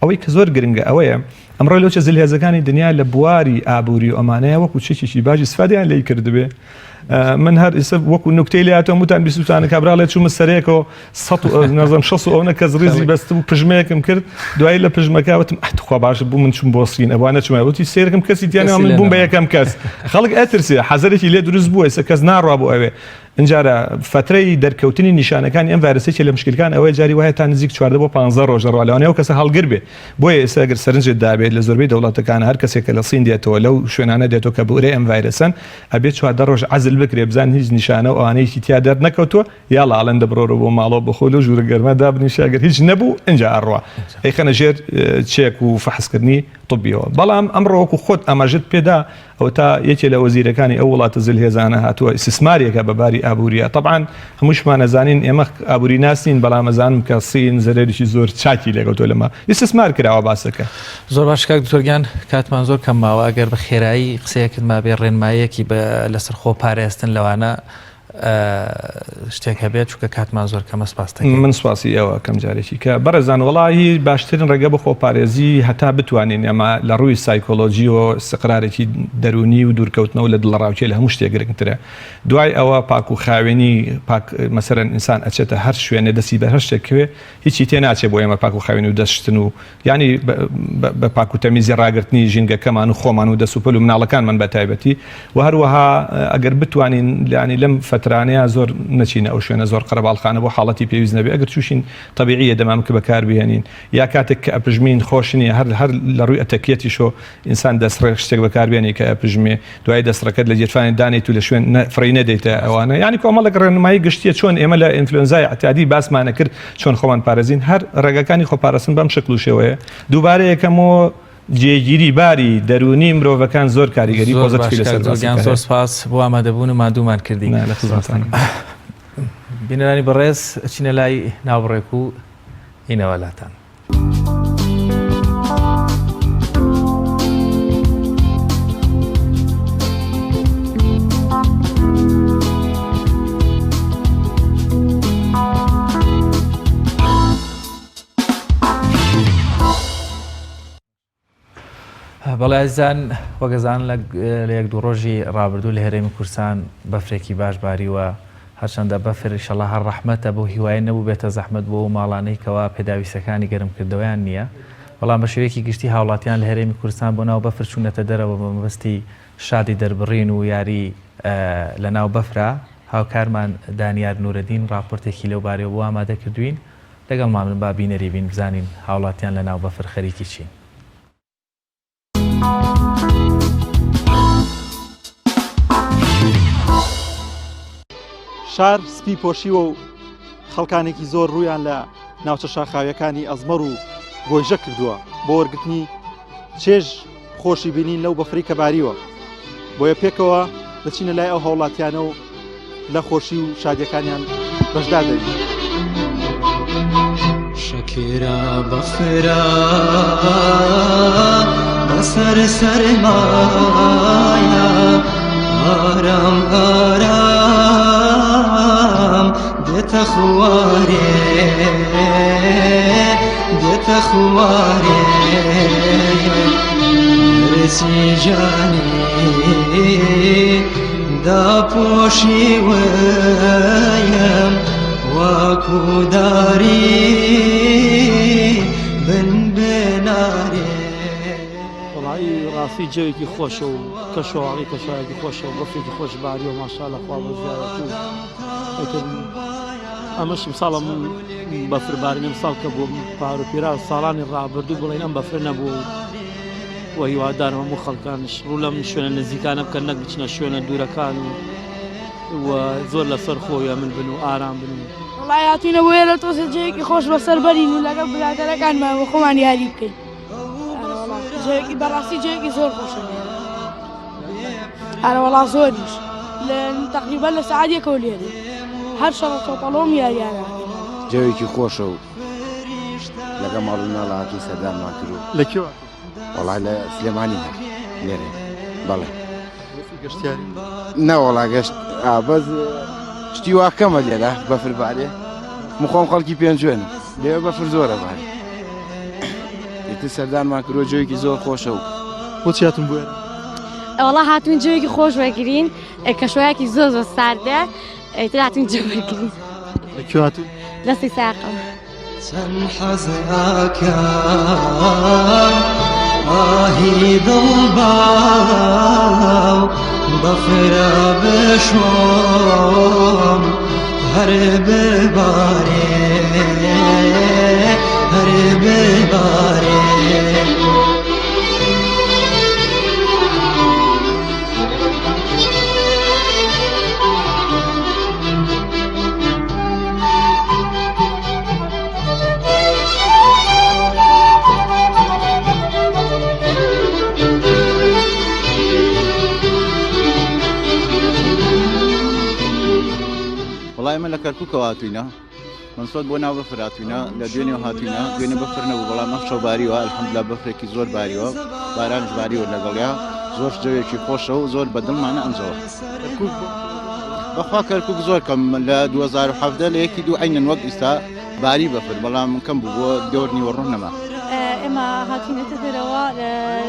ئەوەی کە زۆر گرنگە ئەوەیە ئەمڕۆ لەوچە زلهێزەکانی دنیا لە بواری ئابووری و ئەمانەیە وەکو چێکێکی باش ئیسفادەیان لێی کردبێ من هەر ئیسە وەکو نوکتەی لێ هاتۆم وتان بیستوتانە کابرا لێ چوومە سەرێکەوە سەد و نازم شەست و ئەوەنە کەس ڕیزی بەست و پژمەیەکم کرد دوایی لە پژمەکە وتم ئەه تخوا باش بوو من چوم بۆ سین ئەوە نەچوومە وتی سێرکم کەسی تیانە من بووم بە یەکەم کەس خەڵک ئەترسێ حەزەرێکی لێ دروست بووە ئێستا کەس ناڕوا بۆ ئەوێ ئینجارە فەترەی دەرکەوتنی نیشانەکانی ئەم ڤایرەسە یەکێ لە مشکلکان ئەوەیە جاری وایە تا نزیک 14 بۆ 15 ڕۆژ دەڕوا لەوانەیە ئەو کەسە هەڵگر بێ بۆیە ئێستا ئەگەر سەرنجت دابێت لە زۆربەی دەوڵەتەکان هەر کەسێک کە لە سین دێتەوە لەو شوێنانە دێتەوە کە بورەی ئەم ڤایرەسەن ئەبێ 14 ڕۆژ عەزل بکرێ بزان هیچ نیشانە و ئەوانەیەکی تیا دەرنەکەوتووە یاڵا ئەڵێن دە بڕۆرە بۆ ماڵەوە بەخۆ لەو ژوورە گەرمە دابنیشە ئەگەر هیچ نەبوو ئینجا ئەڕوا ئەیخەنە ژێر چێک و فەحسکردنی طبیەوە بەڵام ئەمڕۆ وەکو خۆت ئاماژەت پێدا ئەوەتا یەکێ لە وەزیرەکانی ئەو وڵاتە زلهێزانە هاتووە ئیستیسمارێکە بە باری ئابووریە تەبعەن هەمووشمان ئەزانین ئێمە ئابووری ناس نین بەڵام ئەزانم کە سین زەرەرێکی زۆر چاکی لێکەوتووە لەمە ئیستیسمار کراوە باسەکە. زۆر باش کاک دکتۆر گیان کاتمان زۆر کەم ماوە ئەگەر بە خێرایی قسەیەکت مابێ ڕێنماییەکی بە لەسەر خۆ پارێزتن لەوانە شتێک هەبێت چونکە کاتمان زۆر کەمە سپاس دەکەین. من سپاسی ئێوە ئەکەم جارێکی کە بەڕێزان وەڵاهی باشترین ڕێگە بۆ خۆپارێزی هەتا بتوانین ئێمە لە ڕووی سایکۆلۆجیەوە ئیستقرارێکی دەروونی و دوورکەوتنەوە لە دڵەڕاوکێ لە هەموو شتێک گرنگترە دوای ئەوە پاک و خاوێنی پاک مەسەرەن ئینسان ئەچێتە هەر شوێنێ دەستی بەر هەر شتێک کەوێ هیچی تێ ناچێ بۆ ئێمە پاک و خاوێنی و دەست شتن و یانی بە پاک و تەمیزی ڕاگرتنی ژینگەکەمان و خۆمان و دەست و پەل و مناڵەکانمان بە تایبەتی و هەروەها ئەگەر بتوانین یانی لەم فەترانەیە زۆر نەچینە ئەو شوێنە زۆر قەرەباڵخانە بۆ حاڵەتی پێویست نەبێ ئەگەر چوشین تەبیعیە دەمامک بەکار بهێنین یا کاتێک کە ئەپژمین خۆش نییە هەر هەر لە ڕووی ئەتەکیەتیشۆ ئینسان دەسڕێک شتێک بەکار بێنی کە ئەپژمێ دوای دەسڕەکەت لە گیرفانت دانێیت و لە شوێن فڕێی نەدەیتە ئەوانە یانی کۆمەڵێک ڕێنمایی گشتیە چۆن ئێمە لە ئینفلۆنزای ئەعتیادی باسمانە کرد چۆن خۆمان پارێزین هەر ڕێگەکانی خۆپارستن بەم شکل و شێوەیە دووبارە یەکەمەوە. جێگیری باری دەروونی مرۆڤەکان زۆر کاریگەری زۆر باش پۆزەتیفی کاک لەسەر زۆر گیان باسەکە زۆر هەیە. سپاس بۆ ئامادەبوون و ماندوومان کردی. نا لە خزمەتتانم. بینەرانی بەڕێز ئەچینە لای ناوبڕێک و هینەوە لاتان. بەڵێ ئازیزان وەک ئەزانن لە یەک دوو ڕۆژی ڕابردوو لە هەرێمی کوردستان بەفرێکی باش باریوە هەرچەندە بەفر ئیشەڵا هەر ڕەحمەتە بەو هیوایە نەبووبێتە زەحمەت بۆ ئەو ماڵانەی کەوا پێداویستەکانی گەرمکردنەوەیان نییە بەڵام بە شێوەیەکی گشتی هاوڵاتیان لە هەرێمی کوردستان بۆ ناو بەفر چوونەتە دەرەوە بە مەبەستی شادی دەربڕین و یاری لە ناو بەفرا هاوکارمان دانیار نورەدین ڕاپۆرتێکی لەو بارەیەوە بۆ ئامادە کردووین لەگەڵمان بن با بینەری بین بزانین هاوڵاتیان لە ناو بەفر خەریکی چین. شار سپی پۆشیوە و خەڵکانێکی زۆر ڕوویان لە ناوچە شاخاویەکانی ئەزمەڕ و گۆیژە کردووە بۆ وەرگرتنی چێژ خۆشی بینین لەو بەفری کە باریوە بۆیە پێکەوە دەچینە لای ئەو هاوڵاتیانە و لە خۆشی و شادیەکانیان بەشدار دەبین. شەکرە بەفرە بەسەر سەرمایە ئارام ئارام دێتە خوارێ دێتە خوارێ رسی جانی داپۆشیوەیم وەکو داری بن بنارێ. وەڵایی ڕاستی جەوێکی خۆشە و کەشوهەواڵی کەشوهەوایەکی خۆشە و بەفرێکی خۆش باریوە ماشاءاللە خوا بە زیارەت و ئیتر ئەمەش ساڵە بەفر بارین ئەم ساڵ کە بوو پار و پیرا ساڵانی ڕابردوو بڵێن ئەم بەفرە نەبوو و هیوادارم هەموو خەڵکانش ڕوو لەم شوێنە نزیکانە بکەن نەک بچنە شوێنە دوورەکان و و زۆر لەسەر خۆ هێمن بن و ئارام بن و وەڵای هاتوینە بۆ ئێرە تۆزێ جێیەکی خۆش بەسەر بەرین و لەگەڵ برادەرەکانمان بۆ خۆمان یاری بکەین ئارەوەڵا جێیەکی بەڕاستی جێیەکی زۆر خۆشە لێرە ئارەوەڵا زۆریش لە تقریبا لە سەعات یەکەوە لێرە هەر شەڕە تۆپەڵۆم یاریانە جەوێکی خۆشە و لەگە ماڵ و مناڵ هاتوین سەردانمان کرد و لە کوێ هاتوون؟ وەڵا لە سلێمانی هەر لێرە بەڵێ گەشتیاری نەوەڵا گەشت بەس شتی وا کەمە لێرە بەفر بارێ من خۆم خەڵکی پێنجوێنم لێرە بەفر زۆرە بارێ ئیتر سەردانمان کردووە جۆیەکی زۆر خۆشە و بۆچی هاتون بۆ ئێرە؟ وەڵا هاتوین جەوێکی خۆش وەرگرین کەشوایەکی زۆر زۆر ساردە ئیتر هاتوین جەو وەرگرین لە کوێ هاتوون؟ لە سیساقەوە چەند حەز ئەکەم ئاهی دڵ باو بەفرە بشۆم هەر ببارێ هەر ببارێ. وەڵای ئێمە لە کەرکووکەوە هاتووینە مەنسۆت بۆ ناو بەفر هاتووینە لە دوێنێ هاتووینە دوێنێ بەفر نەبوو بەڵام ئەم شەو باریوە الحمدلله بەفرێکی زۆر باریوە بارانش باریوە لەگەڵیا زۆر جەوێکی خۆشە و زۆر بەدڵمانە ئەمجەوە بەخوا کەرکک زۆر کەم لە 2017 لە یەکی دوو عینەن وەک ئیستا باری بەفر بەڵام کەم بوو بۆ دەور نیوەڕۆ نەما. ئێمە هاتوینەتە دەرەوە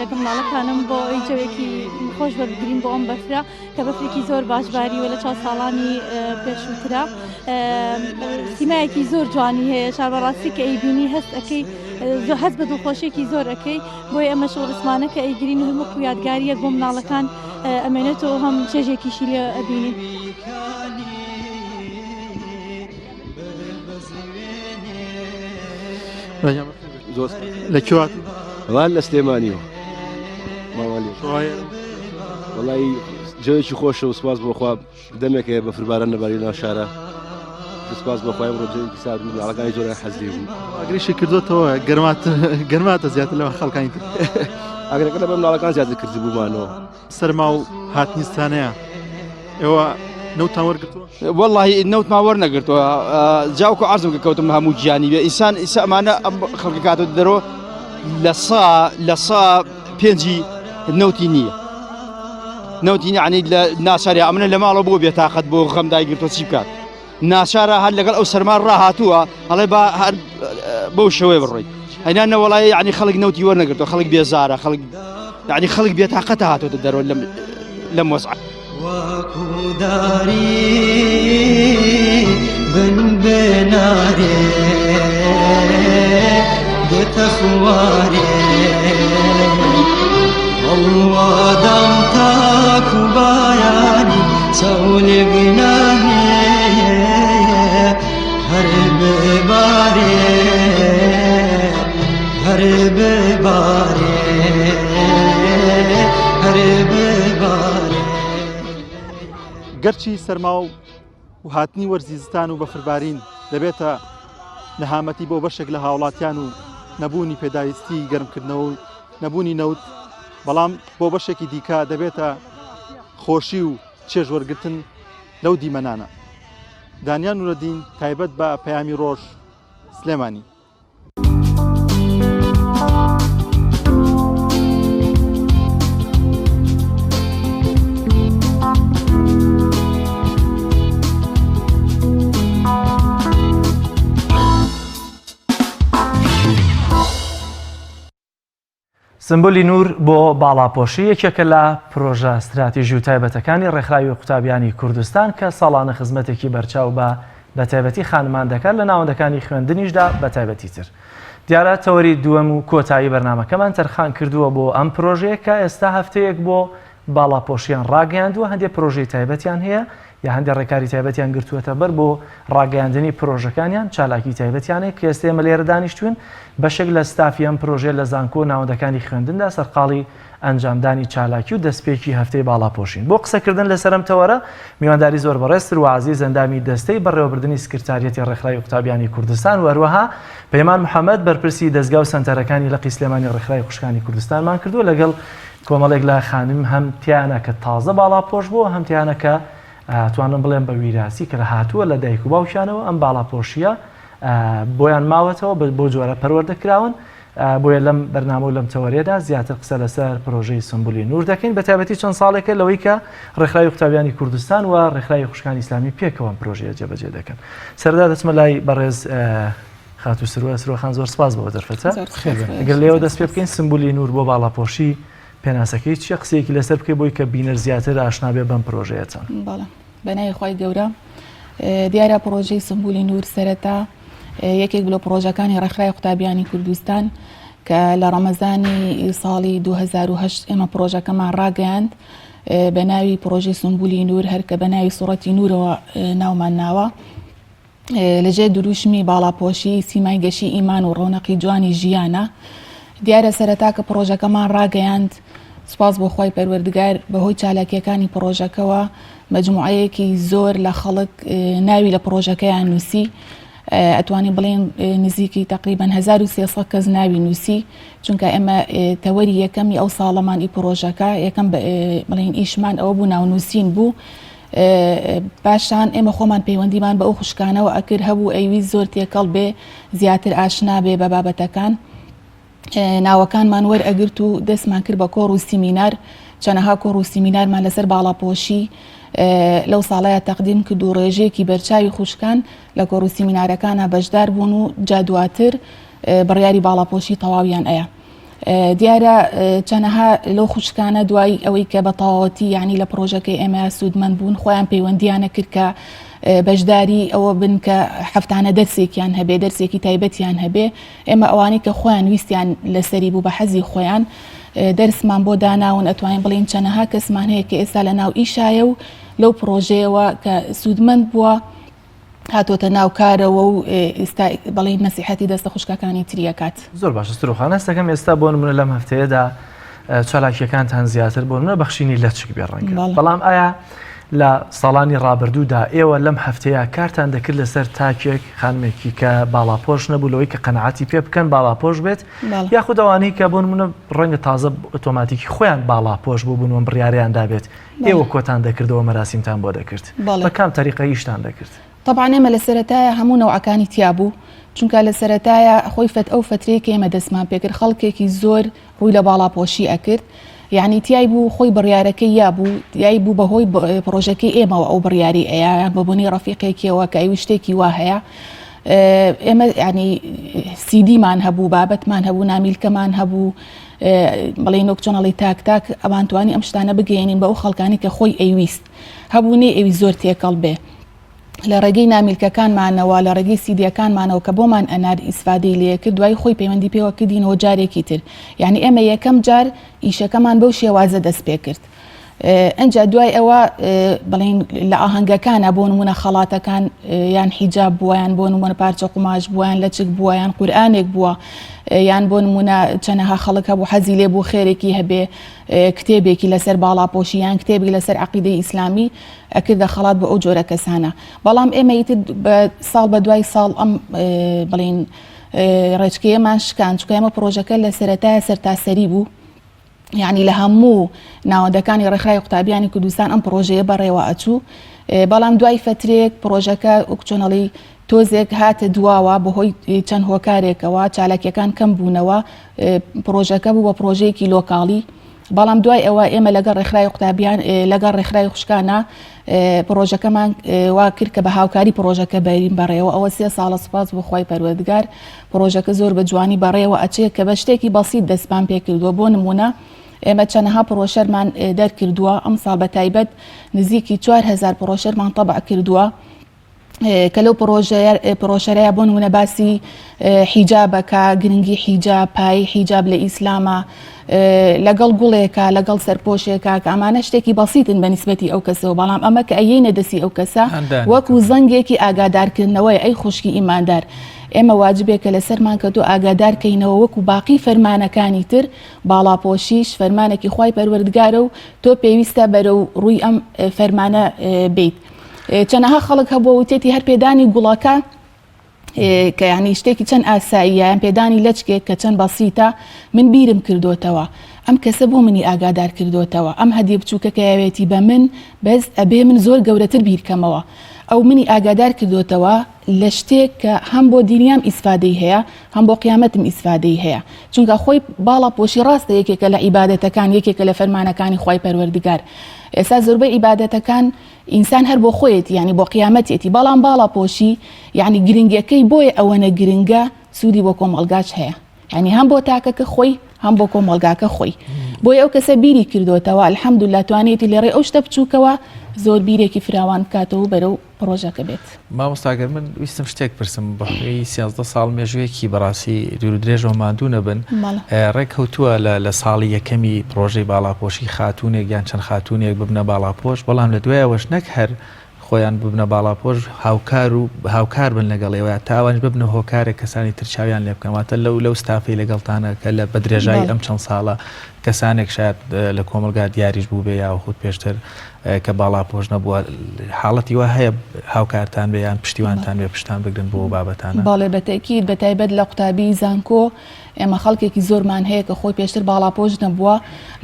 لەگەڵ منداڵەکانم بۆ ئەوی جەوێکی خۆش وەربگرین بۆ ئەم بەفرە کە بەفرێکی زۆر باش باریوە لە چاو ساڵانی پێشووترا سیمایەکی زۆر جوانی هەیە شار بەڕاستی کە ئەیبینی هەست ئەەکەی زۆر هەست بە دڵخۆشیێکی زۆر ئەەکەی بۆی ئەمە شۆڕسمانە کە ئەیگرین هەموو یادگاریەک بۆ مناڵەکان ئەمێنێتەوە هەم چێژێکیشی لێ ئەبینین. لە کوێ هاتوون؟ وەڵا لە سلێمانیەوە وەڵی جەوێکی خۆشە و سپاس بۆخوا دەمێک هەیە بەفرباران نەباری ناو شارە. سپاس بۆ خوای ئەمڕۆ جەوێکی سارد و منداڵەکانی زۆریان حەز لێ بوو. ئاگریشی کردۆتەوە گەرماتر گەرماتە زیاتر لەوە خەڵکانی تر. ئاگرەکە لەبەر منداڵەکان زیاتر کردبوومانەوە. سەرما و هاتنی ستانەیە ئێوە نەوتان وەرگرتووە؟ وەڵاهی نەوتمان وەرنەگرتووە جاوکو عەرزم کە کەوتم هەموو گیانی بێ ئینسان ئیسا ئەمانە ئەم خەڵکە کاتۆ دەرەوە لە سا لە سا پێنجی نەوتی نییە نەوتی نییە یعنی لە ناچاریا ئەمنە لە ماڵەوە بۆ بێتاقەت بۆ غەم دایگرتووە چی بکات ناچارە هەر لەگەڵ ئەو سەرما ڕاهاتووە ئەڵێ با هەر بەو شێوەیە بڕۆیت ئەینا نەوەڵای یعنی خەڵک نەوتی وەرنەگرتووە خەڵک بێزارە خەڵک یعنی خەڵک بێتاقەتە هاتۆتە دەرەوە لەم لەم وەزعە. گەرچی سەرما و هاتنی وەرزی زستان و بەفربارین دەبێتە نەهامەتی بۆ بەشێک لە هاوڵاتیان و نەبوونی پێداویستی گەرمکردنەوە و نەبوونی نەوت، بەڵام بۆ بەشێکی دیکە دەبێتە خۆشی و چێژ وەرگرتن لەو دیمەنانە. دانیال نورەدین تایبەت بە پەیامی ڕۆژ، سلێمانی. سمبولی نوور بۆ باڵاپۆشی یەکێکە لە پرۆژە ستراتیژی و تایبەتەکانی ڕێکخراوی قوتابیانی کوردستان کە ساڵانە خزمەتێکی بەرچاو بە بەتایبەتی خانمان دەکات لە ناوەندەکانی خوێندنیشدا بەتایبەتی تر. دیارە تەوەری دووەم و کۆتایی بەرنامەکەمان تەرخان کردووە بۆ ئەم پرۆژەیە کە ئێستا هەفتەیەک بۆ باڵاپۆشیان ڕاگەیاندووە، هەندێک پرۆژەی تایبەتیان هەیە یا هەندێک ڕێکاری تایبەتیان گرتووەتە بەر بۆ ڕاگەیاندنی پرۆژەکانیان، چالاکی تایبەتیان هەیە کە ئێستا ئێمە لێرە دانیشتووین، بەشێک لە ستافی ئەم پرۆژەیە لە زانکۆ و ناوەندەکانی خوێندندا سەرقاڵی ئەنجامدانی چالاکی و دەستپێکی هەفتەی باڵاپۆشین. بۆ قسەکردن لەسەر ئەم تەوەرە، میوانداری زۆر بەڕێز سروە عەزیز ئەندامی دەستەی بەڕێوەبردنی سکرتاریەتی ڕێکخراوی قوتابیانی کوردستان و هەروەها پەیمان محەمەد بەرپرسی دەزگا و سەنتەرەکانی لقی سلێمانی ڕێکخراوی خوشکانی کوردستانمان کردووە لەگەڵ کۆمەڵێک لە خانم هەم تیانە کە تازە باڵاپۆش بووە هەم تیانە کە توانم بڵێم بە ویراسی کە هاتووە لە دایک و باوکیانەوە ئەم باڵاپۆشیە بۆیان ماوەتەوە بۆ جۆرە پەروەردە کراون بۆیە لەم بەرنامە و لەم تەوەرێدا زیاتر قسە لەسەر پرۆژەی سمبولی نور دەکەین بە تایبەتی چەند ساڵێکە لەوەی کە ڕێکخراوی قوتابیانی کوردستان و ڕێکخراوی خوشکانی ئیسلامی پێکەوە ئەم پرۆژەیە جێبەجێ دەکەن سەردا دەچمە لای بەڕێز خاتوو سروە سروە خان زۆر سپاس بۆ دەرفەتە گەر لێوە دەست پێ بکەین سمبولی نور بۆ باڵاپۆشی پێناسەکەی چیە قسەیەکی لەسەر بکەی بۆی کە بینەر زیاتر ئاشنا بێ بەم پرۆژەیە چەند بەڵێ بە ناوی خوای گەورە دیارە پڕۆژەی سمبولی نور سەرەتا یەکێک لە پڕۆژەکانی ڕێکخراوی قوتابیانی کوردستان کە لە ڕەمەزانی ساڵی 2008 ئێمە پڕۆژەکەمان ڕاگەیاند بە ناوی پڕۆژەی سمبولی نور هەر کە بە ناوی سوڕەتی نورەوە ناومان ناوە لەژێر دروشمی باڵاپۆشی سیمای گەشی ئیمان و ڕەونەقی جوانی ژیانە. دیارە سەرەتا کە پڕۆژەکەمان ڕاگەیاند، سوپاس بۆ خوای پەروەردگار بەهۆی چالاکییەکانی پڕۆژەکەوە مەجموعەیەکی زۆر لە خەڵک ناوی لە پڕۆژەکەیان نووسی. ئەتوانین بڵێین نزیکی تەقریبەن 1300 کەس ناوی نووسی، چونکە ئێمە تەوەری یەکەمی ئەو ساڵەمان ئی پڕۆژەکە یەکەم بڵێین ئیشمان ئەوە بوو ناونووسین بوو. پاشان ئێمە خۆمان پەیوەندیمان بە ئەو خوشکانەوە ئەکرد هەبوو ئەیویست زۆر تێکەڵ بێ زیاتر ئاشنا بێ بە بابەتەکان ناوەکانمان وەرئەگرت و دەستمان کرد بە کۆڕ و سیمینار چەنەها کۆڕ و سیمینارمان لەسەر باڵاپۆشی لەو ساڵەیە تەقدیم کرد و ڕێژەیەکی بەرچاوی خوشکان لە کۆڕ و سیمینارەکانە بەشدار بوون و جا دواتر بڕیاری باڵاپۆشی تەواویان ئەیە. دیارە چەنەها لەو خوشکانە دوای ئەوەی کە بە تەواوەتی یعنی لە پرۆژەکەی ئێمە سوودمەند بوون خۆیان پەیوەندیانە کرد کە بەشداری ئەوە بن کە هەفتانە دەرسێکیان هەبێ دەرسێکی تایبەتیان هەبێ ئێمە ئەوانەی کە خۆیان ویستیان لەسەری بوو بە حەزی خۆیان دەرسمان بۆ داناون ئەتوانین بڵین چەنەها کەسمان هەیە کە ئێستا لە ناو ئیشایە و لەو پرۆژەیەوە کە سوودمەند بووە هاتۆتە ناو کارەوە و ئیستا بەڵی نەسیحەتی دەستە خوشکەکانی تری ئەکات. زۆر باشە سروخان هەستەکەم ئێستا بۆ نمونە لەم هەفتەیەدا چالاکیەکانتان زیاتر بۆ نمونە بەخشینی لەچک بێ ڕەنگە بەڵام ئایا لە ساڵانی ڕابردوودا ئێوە لەم هەفتەیە کارتان دەکرد لەسەر تاکێک خانمێکی کە باڵاپۆش نەبوو لەوەی کە قەناعەتی پێ بکەن باڵاپۆش بێت یاخود ئەوانەی کە بۆ نمونە ڕەنگە تازە ئۆتۆماتیکی خۆیان باڵاپۆش بوو بوون و بڕیاریان دابێت ئێوە کۆتان دەکردەوە مەراسیمتان بۆ دەکرد بە کام تەریقە ئیشتان دەکرد؟ تەبعەن ئێمە لە سەرەتایە هەموو نەوعەکانی تیا بوو چونکە لە سەرەتایە خۆی فەت ئەو فەترەی کە ئێمە دەستمان پێکرد خەڵکێکی زۆر ڕووی لە باڵاپۆشی ئەکرد یعنی تای بوو خۆی بڕیارەکەی یا بوو یای بوو بەهۆی پڕۆژەکەی ئێمەوە ئەو بڕیاری ئەیا یان بە بۆنەی ڕەفیقێکیەوە کە ئەوی شتێکی وا هەیە ئێمە ینی سیدیمان هەبوو بابەتمان هەبوو نامیلکەمان هەبوو بڵێن وەک چۆنەڵی تاک تاک ئەوان توانی ئەم شتانە بگەێنین بە ئەو خەڵکانی کە خۆی ئەیویست هەبوو نەی ئەوی زۆر تێکەڵ بێ لە ڕێگەی نامیلکەکانمانەوە، لە ڕێگەی سیدیەکانمانەوە کە بۆمان ئەنارد ئیسفادەی لێکرد، دوایی خۆی پەیوەندی پێوە کردینەوە جارێکی تر. یانی ئێمە یەکەم جار ئیشەکەمان بەو شێوازە دەست پێکرد. ئەنجا دوای ئەوە بڵێین لە ئاهەنگەکانە بۆ نمونە خەڵاتەکان یان حیجاب بووە یان بۆ نمونە پارچە قوماش بووە یان لەچک بووە یان قورئانێک بووە یان بۆ نمونە چەنەها خەڵک هەبوو حەزی لێ بوو خێرێکی هەبێ کتێبێکی لەسەر باڵاپۆشی یان کتێبی لەسەر عەقیدەی ئیسلامی ئەکردە خەڵات بۆ ئەو جۆرە کەسانە بەڵام ئێمە ئیتر بە ساڵ بە دوای ساڵ ئەم بڵین ڕێچکەیەمان شکان چونکە ئێمە پرۆژەکە لە سەرەتایە سەرتاسەری بوو یعنی لە هەموو ناوەندەکانی ڕێکخراوی قوتابیانی کوردستان ئەم پرۆژەیە بەڕێوە ئەچوو بەڵام دوای فترێک پرۆژەکە وەک چۆنەڵی تۆزێک هاتە دواوە بەهۆی چەند هۆکارێکەوە چالاکیەکان کەم بوونەوە پرۆژەکە بوو بە پرۆژەیەکی لۆکاڵی بەڵام دوای ئەوە ئێمە لەگەڵ ڕێکخراوی قوتابیان لەگەڵ ڕێکخراوی خوشکانە پرۆژەکەمان وا کرد کە بە هاوکاری پرۆژەکە بەرین بەڕێوە ئەوە سێ ساڵە سوپاس بۆ خوای پەروەردگار پرۆژەکە زۆر بە جوانی بەڕێوە ئەچێ کە بە شتێکی بەسیت دەستمان پێ کردووە بۆ نمونە ئێمە چەنەها پرۆشەرمان دەرکردووە ئەمساڵ بە تایبەت نزیکی 4000 پرۆشەرمان تەبع کردووە کە لەو پرۆژەیە بۆ نمونە باسی حیجابە کە گرنگی حیجاب پای حیجاب لە ئیسلامە لەگەڵ گوڵێکە لەگەڵ سەرپۆشێکە کە ئەمانە شتێکی بەسیتن بە نیسبەتی ئەو کەسەوە بەڵام ئەمە کە ئەیەینە دەستی ئەو کەسە وەکو زەنگێکی ئاگادارکردنەوەی ئەی خوشکی ئیماندار ئێمە واجبێکە لەسەرمان کە تۆ ئاگادار کەینەوە وەکو باقی فەرمانەکانی تر باڵاپۆشیش فەرمانێکی خوای پەروەردگارە و تۆ پێویستە بەرەو ڕووی ئەم فەرمانە بیت. چەنەها خەڵک هەبووە وتێتی هەر پێدانی گوڵەکە کە ینی شتێکی چەند ئاساییە یان پێدانی لەچکێک کە چەند بەسیتە من بیرم کردوتەوە ئەم کەسە بۆ منی ئاگادار کردوتەوە ئەم هەدیە بچووکە کە یاوێتی بە من بەس ئەبێ من زۆر گەورەتر بیرکەمەوە ئەو منی ئاگادار کردوتەوە لە شتێک کە هەم بۆ دنیام ئیسفادەی هەیە هەم بۆ قیامەتم ئیسفادەی هەیە چونکە خۆی باڵا پۆشی ڕاستە یەکێکە لە عیبادەتەکان یەکێکە لە فەرمانەکانی خوای پەروەردگار ئێستا زۆربەی عیبادەتەکان ئینسان هەر بۆ خۆیەتی یانی بۆ قیامەتێتی بەڵام باڵا پۆشی یعنی گرنگەکەی بۆیە ئەوەنە گرنگە سوودی بۆ کۆمەڵگاش هەیە یعنی هەم بۆ تاکەکە خۆی هەم بۆ کۆمەڵگاکە خۆی بۆیە ئەو کەسە بیری کردوتەوە الحمدلله توانێتی لێڕێ ئەو شتە بچووکەوە زۆر بیرێکی فراوان بکاتەوە بەرەو پڕۆژەکە بێت. مامۆستا گەر من ویستم شتێک پرسم بەهۆی 13 ساڵ مێژوویەکی بەڕاستی دوور و درێژەوە ماندوو نەبن ڕێک کەوتووە لە لە ساڵی یەکەمی پڕۆژەی باڵاپۆشی خاتوونێک یان چەند خاتوونێک ببنە باڵاپۆش بەڵام لە دوایەوەش نەک هەر خۆیان ببنە باڵاپۆش هاوکار و هاوکار بن لەگەڵ ئێوە تا ئەوانیش ببنە هۆکارێک کەسانی تر چاویان لێ بکەن واتە لەو لەو ستافەی لەگەڵتانە کە لە بە درێژایی ئەم چەند ساڵە کەسانێک شاید لە کۆمەڵگا دیاریش بووبێ یاخود پێشتر کە باڵاپۆش نەبووە حاڵەتی وا هەیە هاوکارتان بێ یان پشتیوانتان بێ پشتان بگرن بۆ بابەتانە؟ بەڵێ بە تەئکید بە تایبەت لە قوتابی زانکۆ ئێمە خەڵکێکی زۆرمان هەیە کە خۆی پێشتر باڵاپۆش نەبووە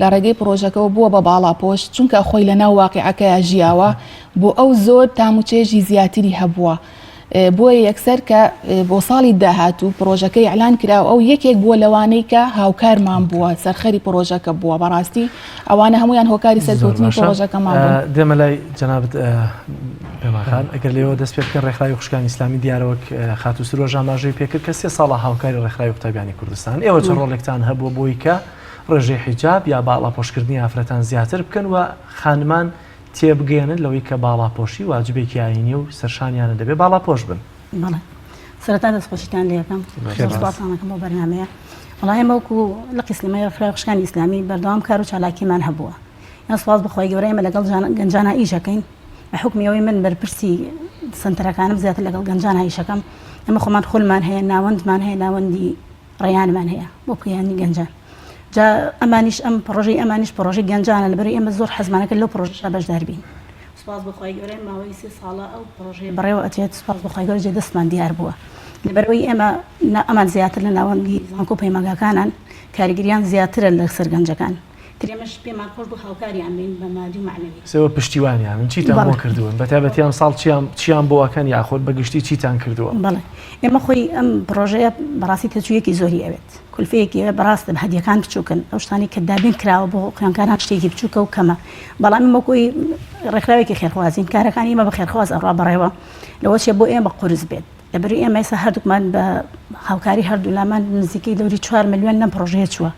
لە ڕێگەی پڕۆژەکەوە بووە بە باڵاپۆش چونکە خۆی لە ناو واقیعەکەیا ژیاوە بۆ ئەو زۆر تام و چێژی زیاتری هەبووە بۆیە یەکسەر کە بۆ ساڵی داهاتوو پڕۆژەکە ئیعلان کرا و ئەو یەکێک بووە لەوانەی کە هاوکارمان بووە سەرخەری پڕۆژەکە بووە بەڕاستی ئەوانە هەمویان هۆکاری سەرکەوتنی پڕۆژەکەمان بوون. دێمە لای جەنابت پێماخان ئەگەر لێوە دەست پێ بکەن ڕێکخراوی خوشکانی ئیسلامی دیارە وەک خاتوو سروەش ئاماژەی پێکرد کە سێ ساڵە هاوکاری ڕێکخراوی قوتابیانی کوردستان ئێوە چ ڕۆڵێکتان هەبووە بۆی کە ڕێژەی حیجاب یا باڵاپۆشکردنی ئافرەتان زیاتر بکەن و خانمان تێبگەیەنن لەوەی کە باڵاپۆشی واجبێکی ئایینیە و سەرشانیانە دەبێ باڵاپۆش بن. بەڵێ سەرەتا دەستخۆشیتان لێ ئەکەم زۆر سوپاستان ئەکەم بۆ بەرنامەیە وەڵا ئێمە وەکو لقی سلێمانی ڕێکخراوی خوشکانی ئیسلامی بەردەوام کار و چالاکیمان هەبووە یان سوپاس بۆ خوای گەورە ئێمە لەگەڵ گەنجانا ئیش ئەکەین بە حوکمی ئەوەی من بەرپرسی سەنتەرەکانم زیاتر لەگەڵ گەنجانا ئیشەکەم ئێمە خۆمان خولمان هەیە ناوەندمان هەیە ناوەندی ڕێیانمان هەیە بۆ پێیانی گەنجان جا ئەمانیش ئەم پڕۆژەی ئەمانیش پڕۆژەی گەنجانە لەبەرئەوەی ئێمە زۆر حەزمانەکە لەو پڕۆژەشا بەشدار بین. سوپاس بۆ خوای گەورە ماوەی سێ ساڵە ئەو پڕۆژەیە بەڕێوە ئەچێت سوپاس بۆ خوای گەورە جێ دەستمان دیار بووە لەبەرئەوەی ئێمە ئەمان زیاتر لە ناوەندی زانکۆ و پەیمانگاکانان کاریگەریان زیاترە لەسەر گەنجەکان تر ئێمەش پێمان خۆش بوو هاوکاریان بین بە مادی و مەعنەوی. ئێوە پشتیوانیانن چیتان بۆ بەڵێ. کردوون بەتایبەتی ئەمساڵ چیان چیان بۆ ئەکەن یاخود بە گشتی چیتان کردووە؟ بەڵێ ئێمە خۆی ئەم پڕۆژەیە بەڕاستی تێچوویەکی زۆری ئەوێت کولفەیەکی ئەوێت بەڕاستە هەدیەکان بچووکن ئەو شتانەی کە دابین کراوە بۆ خوێندکاران شتێکی بچووکە و کەمە بەڵام ئێمە وەکو ڕێکخراوێکی خێرخوازین کارەکانی ئێمە بە خێرخواز ئەڕوا بەڕێوە لەوە چێ بۆ ئێمە قورس بێت لەبەرئەوەی ئێمە ئێستا هەردووکمان بە هاوکاری هەردوولامان نزیکەی دەوری چوار ملیۆن لەم پڕۆژەیە چووە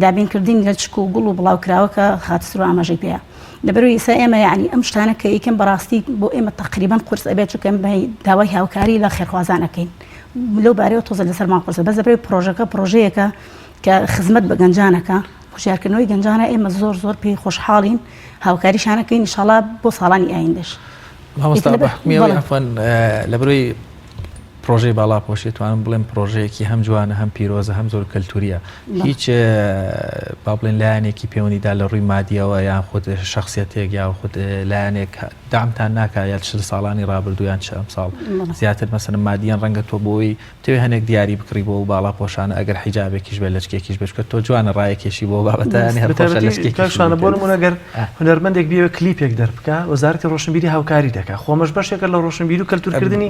دابینکردنی لەچک و گوڵ و بڵاوکراوە کە خاتسرو ئاماژەی پێیە لەبەرئەوەی ئێستا ئێمە یعنی ئەم شتانە کە یکەم بەڕاستی بۆ ئێمە تقریبا قورس ئەبێت چونکە ئێمە داوای هاوکاری لە خێرخوازان ئەکەین لەو بارەیەوە تۆزە لەسەرمان قورسە بەس لەبەرئەوەی پڕۆژەکە پڕۆژەیەکە کە خزمەت بە گەنجانەکە هۆشیارکردنەوەی گەنجانە ئێمە زۆر زۆر پێی خۆشحاڵین هاوکاریشان ئەکەین ئینشاڵا بۆ ساڵانی ئایندەش. مامۆستا بە حوکمی ئەوەی عەفوەن لەبەرئەوەی پرۆژەی باڵاپۆشی توانم بڵێم پرۆژەیەکی هەم جوانە هەم پیرۆزە هەم زۆر کەلتوریە هیچ با بڵێن لایەنێکی پەیوەندیدا لە ڕووی مادیەوە یان خود شخصیەتێک یا خود لایەنێک دامتان ناکا یا چ ساڵانی ڕابردوو یان چ ئەمساڵ زیاتر مەسەلەن مادیەن ڕەنگە تۆ بۆی بتەوێ هەنێک دیاری بکڕی بۆ ئەو باڵا پۆشانە ئەگەر حیجابێکیش بێ لەچکێکیش بێ چونکە تۆ جوانە ڕایەکێشی بۆ بابەتە یانی هەر خۆشە لەچکێکیش کاک شوانە بۆ نموونە گەر هونەرمەندێک بیەوێ کلیپێک دەربکا وەزارەتی ڕۆشنبیری هاوکاری دەکا خۆمەش بەشێکە لە ڕۆشنبیری و کەلتورکردنی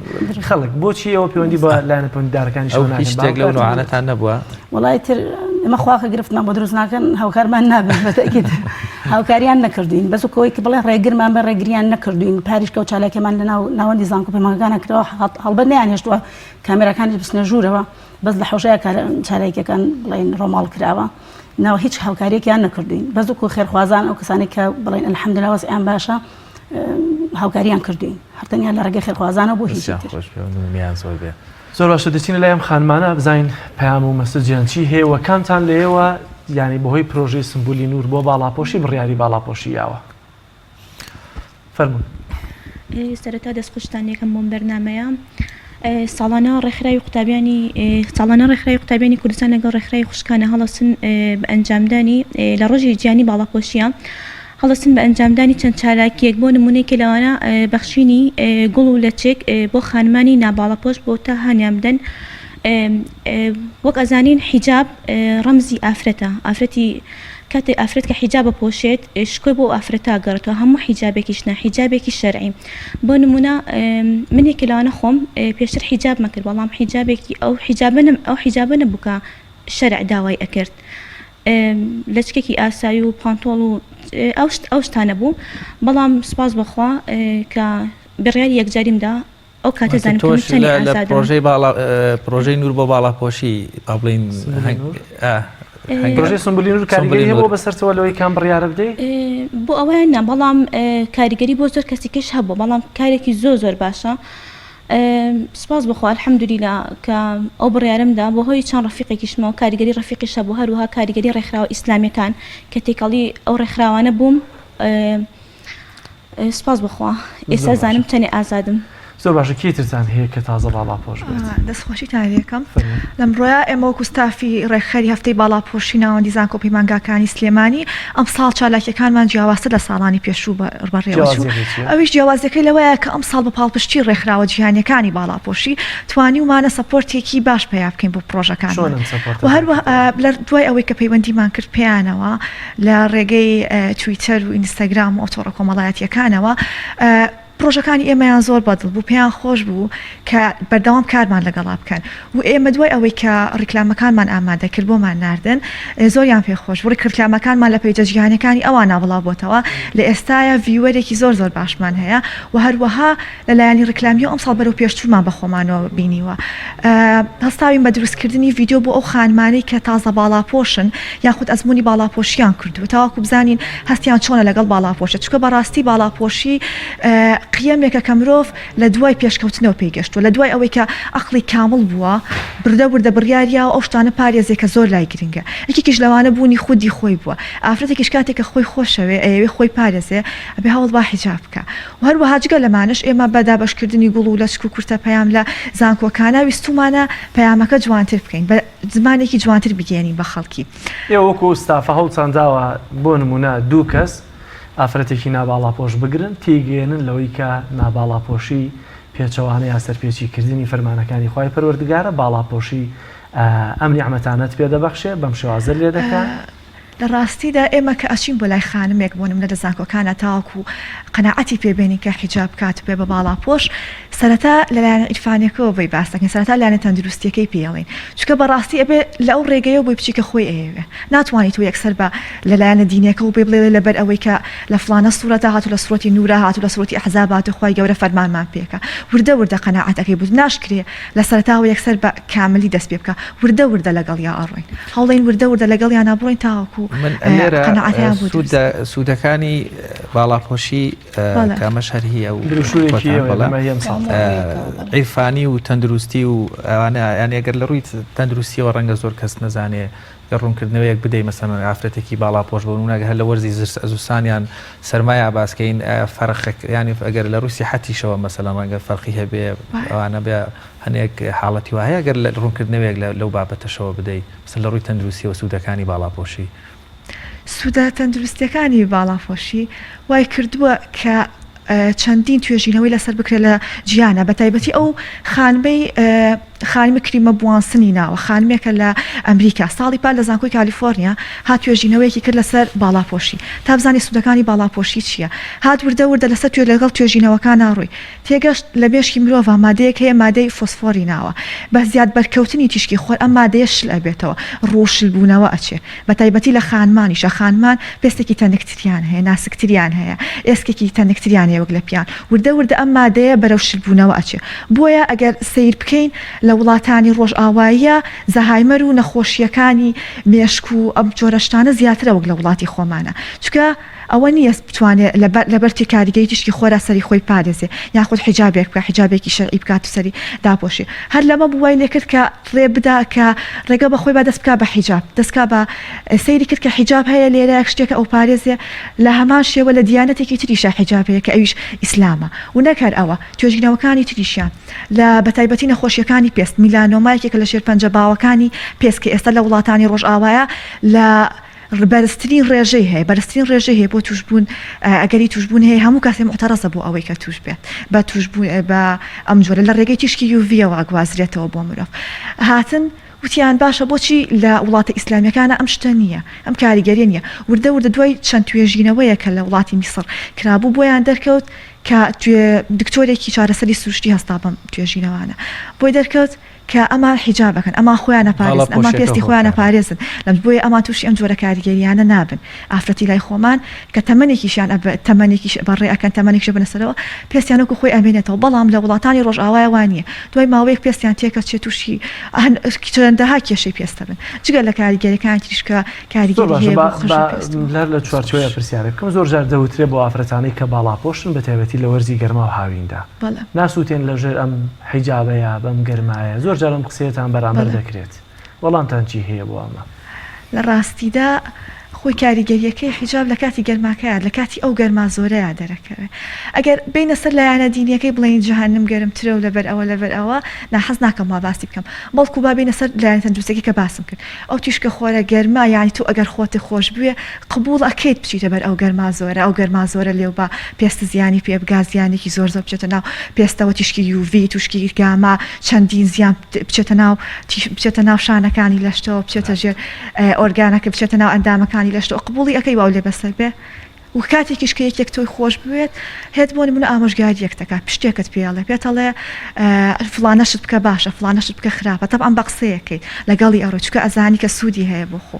خەڵک بۆچی ئێوە پەیوەندی بە لایەنە پەیوەندیدارەکانیشەوە ئەو ناکەن هیچ شتێک لەو نوعانەتان نەبووە؟ وەڵای تر ئێمە خواکە گرفتمان بۆ دروست ناکەن هاوکارمان نابن بە تەئکید هاوکاریان نەکردوین بەس وەکەوەی کە بڵێن ڕێگرمان بە ڕێگریان نەکردوین پاریش کە و چالاکیمان لە ناو ناوەندی زانکۆ پەیمانگاکانە کراوە هەڵبەت نەیانهێشتووە کامێراکانیش بچنە ژوورەوە بەس لە حەوشەیە چالاکیەکان بڵێن ڕۆماڵ کراوە ناو هیچ هاوکاریەکیان نەکردوین بەس وەکو خێرخوازان ئەو کەسانی کە بڵێن الحمدلله وەزعیان باشە هاوکاریان کردوین هەر تەنیا لە ڕێگەی خێرخوازانەوە بۆ هیچ تر. خۆش بێ و نمیان زۆر بێ. زۆر باشە دەچینە لای ئەم خانمانە بزانین پەیام و مەسجیان چی هەیە و کامتان لێیەوە یانی بەهۆی پرۆژەی سمبولی نور بۆ باڵاپۆشی بڕیاری باڵاپۆشی یاوە فەرموون. سەرەتا دەستخۆشتان لێکەم بۆم بەرنامەیە ساڵانە ڕێکخراوی قوتابیانی ساڵانە ڕێکخراوی قوتابیانی کوردستان لەگەڵ ڕێکخراوی خوشکانە هەڵەسن بە ئەنجامدانی لە ڕۆژی جیهانی باڵاپۆشیە هەڵەسن بە ئەنجامدانی چەند چالاکیەک بۆ نمونەیەکێ لەوانە بەخشینی گوڵ و لەچک بۆ خانمانی ناباڵاپۆش بۆ تا هانیان بدەن وەک ئەزانین حیجاب ڕەمزی ئافرەتە ئافرەتی کاتێک ئافرەت کە حیجاب ئەپۆشێت شکۆی بۆ ئەو ئافرەتە ئەگەڕێتەوە هەموو حیجابێکیش نا حیجابێکی شەرعی بۆ نمونە من یەکێ لەوانە خۆم پێشتر حیجابمە کرد بەڵام حیجابێکی ئەو حیجابە ئەو حیجابە نەبوو کە شەرع داوای ئەکرد لەچکێکی ئاسایی و پانتۆڵ و ئەو شتانە بوو بەڵام سوپاس بەخوا کە بڕیاری یەکجاریم دا ئەو کاتە زانیم کە من تۆش چەنی لە ئازادم. پرۆژەی باڵا پرۆژەی نور بۆ باڵاپۆشی با بڵێین سمبولی نور؟ ئا، هەنگا- پرۆژەی سمبولی نور سمبولی کاریگەری نور. هەبووە بەسەرتەوە لەوەی کام بڕیارە بدەی؟ بۆ ئەوەیان نا بەڵام کاریگەری بۆ زۆر کەسی کەش هەبووە بەڵام کارێکی زۆر زۆر باشە سوپاس بۆ خوا الحمدللە کە ئەو بڕیارەم دا بەهۆی چەند ڕەفیقێکیشمەوە کاریگەری ڕەفیقیش هەبوو هەروەها کاریگەری ڕێکخراوە ئیسلامیەکان کە تێکەڵی ئەو ڕێکخراوانە بووم سوپاس بۆ خوا ئێستا زانم چەنێ ئازادم. زۆر باشە کێی ترتان هەیە کە تازە باڵاپۆش بێت؟ دەست خۆشیتان لێکەم لەمڕۆیا ئێمە وەکو ستافی ڕێکخەری هەفتەی باڵاپۆشی ناوەندی زانکۆ پەیمانگاکانی سلێمانی ئەمساڵ چالاکیەکانمان جیاوازتر لە ساڵانی پێشوو بەڕێوەچوو ئەویش جیاوازیەکەی لەوەیە کە ئەمساڵ بە پاڵپشتی ڕێکخراوە جیهانیەکانی باڵاپۆشی توانیومانە support ێکی باش پەیا بکەین بۆ پڕۆژەکانمان و هەروەها دوای ئەوەی کە پەیوەندیمان کرد پێیانەوە لە ڕێگەی تویتەر و ئینستاگرام و ئەو تۆڕە کۆمەڵایەتییەکانەوە پڕۆژەکانی ئێمەیان زۆر بەدڵ بوو، پێیان خۆش بوو کە بەردەوام کارمان لەگەڵا بکەن و ئێمە دوای ئەوەی کە ڕیکلامەکانمان ئامادە کرد بۆمان ناردن زۆریان پێ خۆش بوو، ڕیکلامەکانمان لە page ە جیهانیەکانی ئەوانا بڵاو بۆتەوە، لە ئێستایا viewer ێکی زۆر زۆر باشمان هەیە و هەروەها لە لایەنی ڕیکلامیەوە ئەمساڵ بەرەو پێشچوونمان بە خۆمانەوە بینیوە. هەستاوین بە دروستکردنی ڤیدیۆ بۆ ئەو خانمانەی کە تازە باڵاپۆشن یاخود ئەزموونی باڵاپۆشیان کردووە تاوەکو بزانین هەستیان چۆنە لەگەڵ باڵاپۆشی چونکە بەڕاستی باڵاپۆشی قیەمێکە کە مرۆڤ لە دوای پێشکەوتنەوە پێی گەشتووە لە دوای ئەوەی کە عەقڵی کامڵ بووە بردە وردە بڕیاریاوە ئەو شتانە پارێزێ کە زۆر لای گرنگە یەکێکیش لەوانە بوونی خودی خۆی بووە ئافرەتێکیش کاتێک کە خۆی خۆشەوێ ئەیەوێ خۆی پارێزێ ئەبێ هەوڵ با حیجاب بکا و هەروەها جگە لەمانەش ئێمە بە دابەشکردنی گوڵ و لەچک و کورتە پەیام لە زانکۆکانا ویستوومانە پەیامەکە جوانتر بکەین، بە زمانێکی جوانتر بیگەیەنین بە خەڵکی. ئێوە وەکو ئەو ستافە هەوڵتان داوە بۆ نموونە دوو کەس ئافرەتێکی ناباڵاپۆش بگرن، تێیگەیەنن لەوەی کە ناباڵاپۆشی پێچەوانە یا سەرپێچی کردنی فەرمانەکانی خوای پەروەردگارە، باڵاپۆشی ئەم نیعمەتانەت پێ دەبەخشێ، بەم شێوازە لێ دەکا. لە ڕاستیدا ئێمە کە ئەچین بۆ لای خانمێک بۆ نمونە لە زانکۆکانا تاوەکو قەناعەتی پێ بێنین کە حیجاب بکات و بێ بە باڵاپۆش سەرەتا لە لایەنە عیرفانیەکەوە بۆی باس دەکەین سەرەتا لایەنە تەندروستیەکەی پێ ئەڵێین چونکە بەڕاستی ئەبێ لە ئەو ڕێگەیەوە بۆی بچی کە خۆی ئەیەوێ ناتوانی تۆ یەکسەر بە لە لایەنە دینیەکەوە بۆی بڵێ لەبەر ئەوەی کە لە فڵانە سوڕەتا هاتوو لە سوڕەتی نورا هاتوو لە سوڕەتی ئەحزاب هاتوو خوای گەورە فەرمانمان پێکا وردە وردە قەناعەتەکەی بوو ناشکرێ لە سەرەتاوە یەکسەر بە کاملی دەست پێ بکە وردە وردە لەگەڵیا ئەڕۆین هەوڵین وردە وردە لەگەڵیانا بڕۆین تاوەکو من لێرە قەناعەتیان بۆ دروست سوودە سوودەکانی باڵاپۆشی بەڵێ. کە ئەمەش هەر هی ئەو دروشوویەکی خۆتان ئێوەیە بەڵێ بەمە هی ئەمساڵ. عیرفانی و تەندروستی و ئەوانە یانی ئەگەر لە ڕووی تەندروستیەوە ڕەنگە زۆر کەس نەزانێ گەر ڕوونکردنەوەیەک بدەی مەسەلەن ئافرەتێکی باڵاپۆش بۆ نموونە گەر هەر لە وەرزی زستان یان سەرمایا باسکەین فەرقێک یانی ئەگەر لە ڕووی سیحەتیشەوە مەسەلەن ڕەنگە فەرقی هەبێ ئەوانە بێ هەنێک حاڵەتی وا هەیە گەر ڕوونکردنەوەیەک لەو بابەتەشەوە بدەی مەسەلەن لە ڕووی تەندروستیەوە سوودەکانی باڵاپۆشی. سوودە تەندروستیەکانی باڵاپۆشی وای کردووە کە چەندین توێژینەوەی لەسەر بکرێت لە جیهانا بەتایبەتی ئەو خانمەی خانمی کریمە بوانسنی ناوە خانمێکە لە ئەمریکا ساڵی پار لە زانکۆی کالیفۆرنیا هات توێژینەوەیەکی کرد لەسەر باڵاپۆشی تا بزانێت سوودەکانی باڵاپۆشی چییە هات وردە وردە لەسەر توێ لەگەڵ توێژینەوەکانا ڕووی تێگەشت لە مێشکی مرۆڤا مادەیەک هەیە مادەی فۆسفۆری ناوە بە زیاد بەرکەوتنی تیشکی خۆر ئەم مادەیە شل ئەبێتەوە ڕوو شل بوونەوە ئەچێ بەتایبەتی لە خانمانیشا خانمان پێستێکی تەنکتریان هەیە ناسکتریان هەیە ئێسکێکی تەنکتریان هەیە وەک لە پیان وردە وردە ئەم مادەیە بەرەو شل بوونەوە ئەچێ بۆیە ئەگەر سەیر بکەین لە وڵاتانی ڕۆژئاواییە زەهایمەر و نەخۆشییەکانی مێشک و ئەم جۆرە شتانە زیاترە وەک لە وڵاتی خۆمانە چونکە ئەوە نییە بتوانێ لەبەر کاریگەری تیشکی خۆرا سەری خۆی پارێزێ یاخود حیجابێک بکا حیجابێکی شەرعی بکات و سەری داپۆشێ هەر لەمە بوو وای لێکرد کە ڕێ بدا کە ڕێگە بە خۆی با دەست بکا بە حیجاب دەست کا بە سەیری کرد کە حیجاب هەیە لێرە شتێکە ئەو پارێزێ لە هەمان شێوە لە دیانەتێکی تریشا حیجاب هەیە کە ئەویش ئیسلامە و نەک هەر ئەوە توێژینەوەکانی تریشیان لە بەتایبەتی نەخۆشیەکانی پێست میلانۆما یەکێکە لە شێرپەنجە باوەکانی پێست کە ئێستا لە وڵاتانی ڕۆژئاوایە لە بەرزترین ڕێژەی هەیە بەرزترین ڕێژەی هەیە بۆ توشبوون ئەگەری توشبوون هەیە هەموو کەسێ موعتەڕەزە بۆ ئەوەی کە توش بێت بە توشبوون بە ئەم جۆرە لە ڕێگەی تیشکی یوڤیەوە ئەگوازرێتەوە بۆ مرۆڤ هاتن وتیان باشە بۆچی لە وڵاتە ئیسلامیەکانە ئەم شتە نییە ئەم کاریگەریە نییە وردە وردە دوای چەند توێژینەوەیە کە لە وڵاتی میسڕ کرابوو بۆیان دەرکەوت کە دکتۆرێکی چارەسەری سروشتی هەستا بەم توێژینەوانە بۆی دەرکەوت کە ئەمان حیجاب ئەکەن ئەمان خۆیان ئەپارێزن ئەمان پێستی خۆیان ئەپارێزن لەم بۆیە ئەمان تووشی ئەم جۆرە کاریگەریانە نابن ئافرەتی لای خۆمان کە تەمەنێکیشیان ئەب تەمەنێکیش بەڕێ ئەکەن تەمەنێکیش ئەبنە سەرەوە پێستیان وەکو خۆی ئەمێنێتەوە بەڵام لە وڵاتانی ڕۆژئاوایە وا نییە دوای ماوەیەک پێستیان تێکەچێت تووشی چەندەها کێشەی پێست ئەبن جگە لە کاریگەریەکانی تریش کە زۆر کاریگەری باشە هەیە با بۆ قژ با و پێست و لەر لە چوارچێوەیە پرسیارێک بکەم زۆر جار دەوترێ بۆ ئافرەتانەی کە باڵاپۆشن بە تایبەتی لە وەرزی گەرما و هاویندا بەڵێ. ناسووتێن لە ژێر ئەم حیجابەیا بەم گەرمایە زۆر جار ئەم قسەیەتان بەرامبەر بەڵێ. دەکرێت وەڵامتان چی هەیە بۆ ئەمە؟ لە ڕاستیدا خۆی کاریگەریەکەی حیجاب لە کاتی گەرماکەیا لە کاتی ئەو گەرما زۆرەیا دەرەکەوێ ئەگەر بێینە سەر لایەنە دینیەکەی بڵێین جەهەنم گەرمترە و لەبەر ئەوە لەبەر ئەوە نا حەز ناکەم وا باسی بکەم بەڵکو با بێینە سەر لایەنە تەندروستیەکەی کە باسم کرد ئەو تیشکە خۆرە گەرمە یانی تۆ ئەگەر خۆت خۆش بوێ قبوڵ ئەکەیت بچیتە بەر ئەو گەرما زۆرە ئەو گەرما زۆرە لێو با پێست زیانی پێ بگا زیانێکی زۆر زۆر بچێتە ناو پێستەوە تیشکی UV توشکی گاما چەندین زیان بچێتە ناو بچێتە ناو شانەکانی لەشتەوە بچێتە ژێر ئۆرگانەکە بچێتە ناو ئەندامەکانی لەشتەوە قبوڵی ئەکەی واو لێ بەسەر بێ و کاتێکیش کە یەکێک تۆی خۆش بوێت هێت بۆ نمونە ئامۆژگاریەک دەکات پشتێکت پێ ئەڵێ پێت ئەڵێ فڵانە شت بکە باشە فڵانە شت بکە خراپە تەبعەن بە قسەیەکەیت لەگەڵی ئەڕۆی چونکە ئەزانی کە سوودی هەیە بۆ خۆ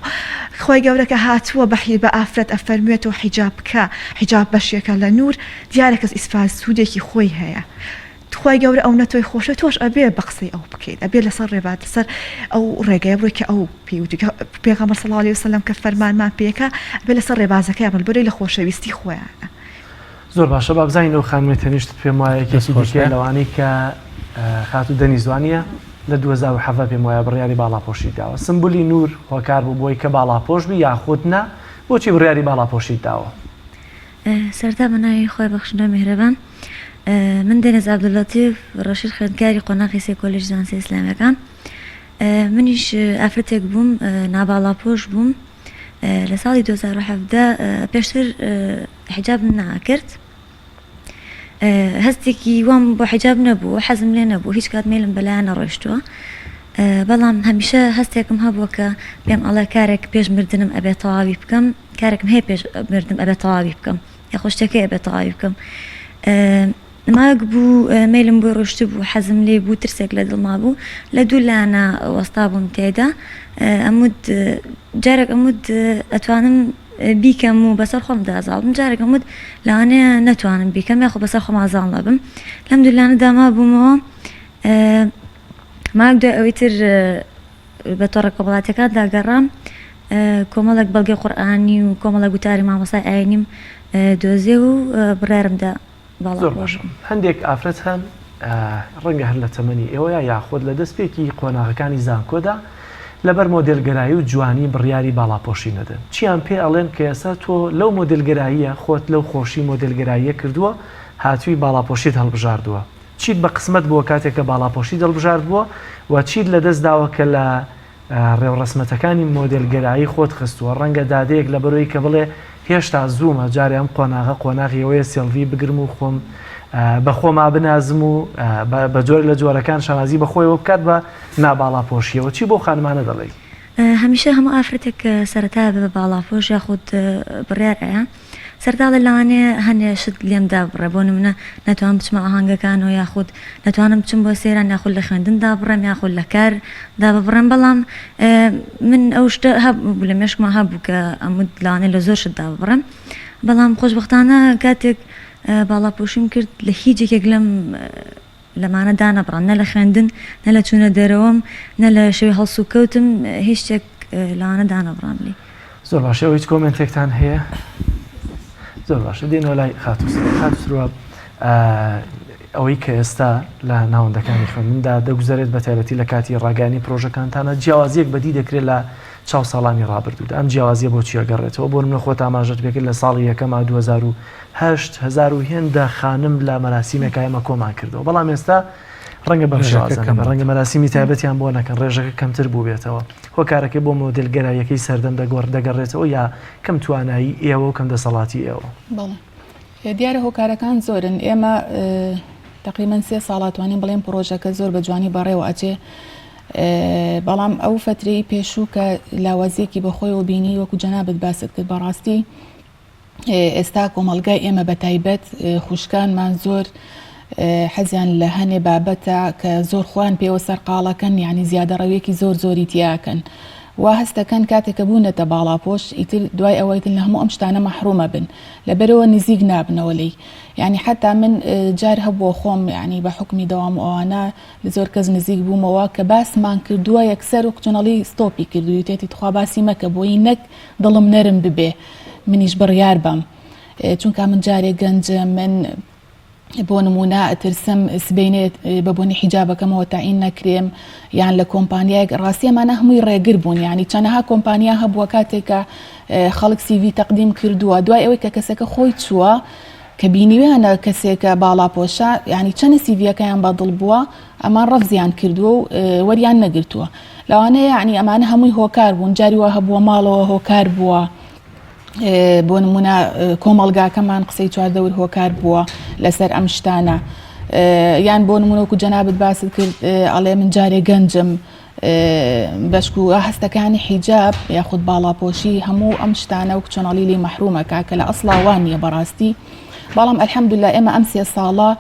خوای گەورە کە هاتووە بە بە ئافرەت ئەفەرموێت تۆ حیجاب بکە حیجاب بەشێکە لە نور دیارە کەس ئیسفاد سوودێکی خۆی هەیە خوای گەورە ئەونە تۆی خۆشە تۆش ئەبێ بە قسەی ئەو بکەیت ئەبێ لەسەر ڕێباز لەسەر ئەو ڕێگەیە بڕۆی کە ئەو پێی وتوی کە پێغەمبەر صلی اللە علیە وسلم کە فەرمانمان پێکا ئەبێ لەسەر ڕێبازەکەی بڕۆین بەرەی لە خۆشەویستی خۆیانە. زۆر باشە با بزانین ئەو خانمەی تەنیشتت پێم وایە دەست یەکێکی خۆش دیکەیە بێ. لەوانەی کە خاتوو دەنیز وانییە؟ لە 2017 پێم وایە بڕیاری باڵاپۆشیت داوە سمبولی نوور هۆکار بوو بۆی کە باڵاپۆش بی یاخود نا بۆچی بڕیاری باڵاپۆشیت داوە؟ سەرەتا بە ناوی خوای بەخشندە و میهرەبان من دێنز عەبدوللەتیف ڕەشید خوێندکاری قۆناغی سێ کۆلێژی زانستە ئیسلامیەکان منیش ئافرەتێک بووم ناباڵاپۆش بووم. لە ساڵی 2017 پێشتر حیجابم ناکرد هەستێکی وام بۆ حیجاب نەبوو حەزم لێ نەبوو هیچ کات مەیلم بەلایان نەڕۆیشتووە بەڵام هەمیشە هەستێکم هەبووە کە پێم ئەڵێ کارێک پێش مردنم ئەبێ تەواوی بکەم کارێکم هەیە پێش مردم ئەبێ تەواوی بکەم یاخۆ شتێک هەیە ئەبێ تەواوی بکەم ماگ بوو مەیلم بۆی ڕۆشتبوو حەزم لێی بوو ترسێک لە دڵما بوو لە دوو لایەنە وەستا بووم تێدا ئەموت جارێک ئەموت ئەتوانم بیکەم و بەسەر خۆمدا زاڵ بم جارێک ئەموت لەوانەیە نەتوانم بیکەم یاخۆ بەسەر خۆما زاڵ نەبم لەم دوو لایەنەدا مابوومەوە ماگ دوای ئەوەی تر بە تۆڕە کۆمەڵاتیەکاندا گەڕام کۆمەڵێک بەڵگەی قورئانی و کۆمەڵێک گوتاری مامۆستای ئاینیم دۆزیەوە و بڕیارمدا باڵا زۆر باشە هەندێک ئافرەت هەن ڕەنگە هەر لە تەمەنی ئێوەیە یاخود لە دەستپێکی قۆناغەکانی زانکۆدا لەبەر مۆدێلگەرایی و جوانی بڕیاری باڵاپۆشی نەدەن چیان پێ ئەڵێن کە ئێستا تۆ لەو مۆدێلگەراییە خۆت لەو خۆشی مۆدێلگەراییە کردووە هاتووی باڵاپۆشیت هەڵبژاردووە چیت بە قسمەت بووە کاتێک کە باڵاپۆشیت هەڵبژاردبووە و چیت لەدەست داوە کە لە ڕێوڕەسمەتەکانی مۆدێلگەرایی خۆت خستووە، ڕەنگە دادەیەک لەبەرئەوەی کە بڵێ هێشتا زوومە، جارێ ئەم قۆناغە قۆناغی ئەوەیە سێڵڤی بگرم و خۆم بە خۆما بنازم و بە جۆرێک لە جۆرەکان شانازی بە خۆیەوە بکات بە ناباڵاپۆشییەوە. چی بەو خانمانە دەڵێی؟ هەمیشە هەموو ئافرەتێک کە سەرەتا ئەبێ بە باڵاپۆش یاخود بڕیار ئەیا سەرەتا ئەڵێ لەوانەیە هەنێ شت لێم دابڕێ بۆ نمونە نەتوانم بچمە ئاهەنگەکانەوە یاخود نەتوانم بچم بۆ سەیران یاخود لە خوێندن دابڕێم یاخود لە کار داببڕێم بەڵام من ئەو شتە هەبوو لە مێشکما هەبوو کە ئەموت لەوانەیە لە زۆر شت داببڕێم بەڵام خۆشبەختانە کاتێک باڵاپۆشیم کرد لە هیچ یەکێک لەم لەمانە دانەبڕام نە لە خوێندن نە لە چوونە دەرەوەم نە لە شێوەی هەڵسوکەوتم هیچ شتێک لەوانە دانەبڕام لێی. زۆر باشە ئێوە هیچ کۆمێنتێکتان هەیە؟ زۆر باشە دێنەوە لای خاتوو سروە. خاتوو سروە ئەوەی کە ئێستا لە ناوەندەکانی خوێندندا دەگوزەرێت بە تایبەتی لە کاتی ڕاگەیانی پرۆژەکانتانە جیاوازیەک بەدی دەکرێت لە چاو ساڵانی ڕابردوودا ئەم جیاوازیە بۆ چی ئەگەڕێتەوە بۆ نمونە خۆت ئاماژەت پێکرد لە ساڵی یەکەما 2008 هەزار و هێندە خانم لە مەراسیمێکا ئێمە کۆمان کردەوە بەڵام ئێستا ڕەنگە بەم شێوازە نەبێت ڕەنگە مەراسیمی تایبەتیان بۆ نەکەن ڕێژەکە کەمتر بووبێتەوە هۆکارەکەی بۆ مۆدێلگەراییەکەی سەردەم دەگۆڕ دەگەڕێتەوە یا کەم توانایی ئێوە و کەم دەسەڵاتی ئێوە؟ بەڵێ دیارە هۆکارەکان زۆرن ئێمە تقریبا سێ ساڵە توانین بڵێن پرۆژەکە زۆر بە جوانی بەڕێوە ئەچێ بەڵام ئەو فترەی پێشوو کە لاوازیەکی بەخۆیەوە بینی وەکو جەنابت باست کرد بەڕاستی ئێستا کۆمەڵگای ئێمە بەتایبەت خوشکانمان زۆر حەزیان لە هەنێ بابەتە کە زۆر خۆیان پێوە سەرقاڵەکەن یعنی زیادەڕەویەکی زۆر زۆری تیاکەن وا هەستەکەن کاتێک کە بوونەتە باڵاپۆش ئیتر دوای ئەوەی تر لە هەموو ئەم شتانە مەحرومە بن لەبەرەوە نزیک نابنەوە لێی یعنی حتا من جار هەبووە خۆم یعنی بە حکمی دەوام و ئەوانە لە زۆر کەس نزیک بوومەوە کە باسمان کردووە یەکسەر و کچۆنەڵی ستۆپی کردوویتێتی تخوا باسی مەکە بۆی نەک دڵم نەرم ببێ منیش بڕیار بەم چونکە من جارێ گەنجم من بۆ نمونە ئەترسم سبینێ بە بۆنی حیجابەکەمەوە تاین نەکرێم یان لە کۆمپانیایەک ڕاستی ئەمانە هەمووی ڕێگر بوون ینی چەنەها کۆمپانیا هەبووە کاتێکە خەڵک سیڤی تەقدیم کردووە دوای ئەوەی کە کەسەکە خۆی چووە کە بینیویانە کەسێکە باڵاپۆشە ینی چەنە سیڤیەکەیان بەدڵ بووە ئەمان ڕەفزیان کردووە و وەریان نەگرتووە لەوانەیە یعنی ئەمانە هەمووی هۆکار بوون جاری وا هەبووە ماڵەوە هۆکار بووە بۆ نمونە کۆمەڵگاکەمان قسەی چواردەور هۆکار بووە لەسەر ئەم شتانە یان بۆ نمونەوەکو جەنابت باست کرد ئەڵێ من جارێ گەنجم بەشک و هەستەکانی حیجاب یاخود باڵاپۆشی هەموو ئەم شتانە و کچۆنەڵی لی مەحرومەکە کە لە ئەسڵا وان نییە بەڕاستی بەڵام ئەلحەمدلله ئێمە ئەم سێ ساڵە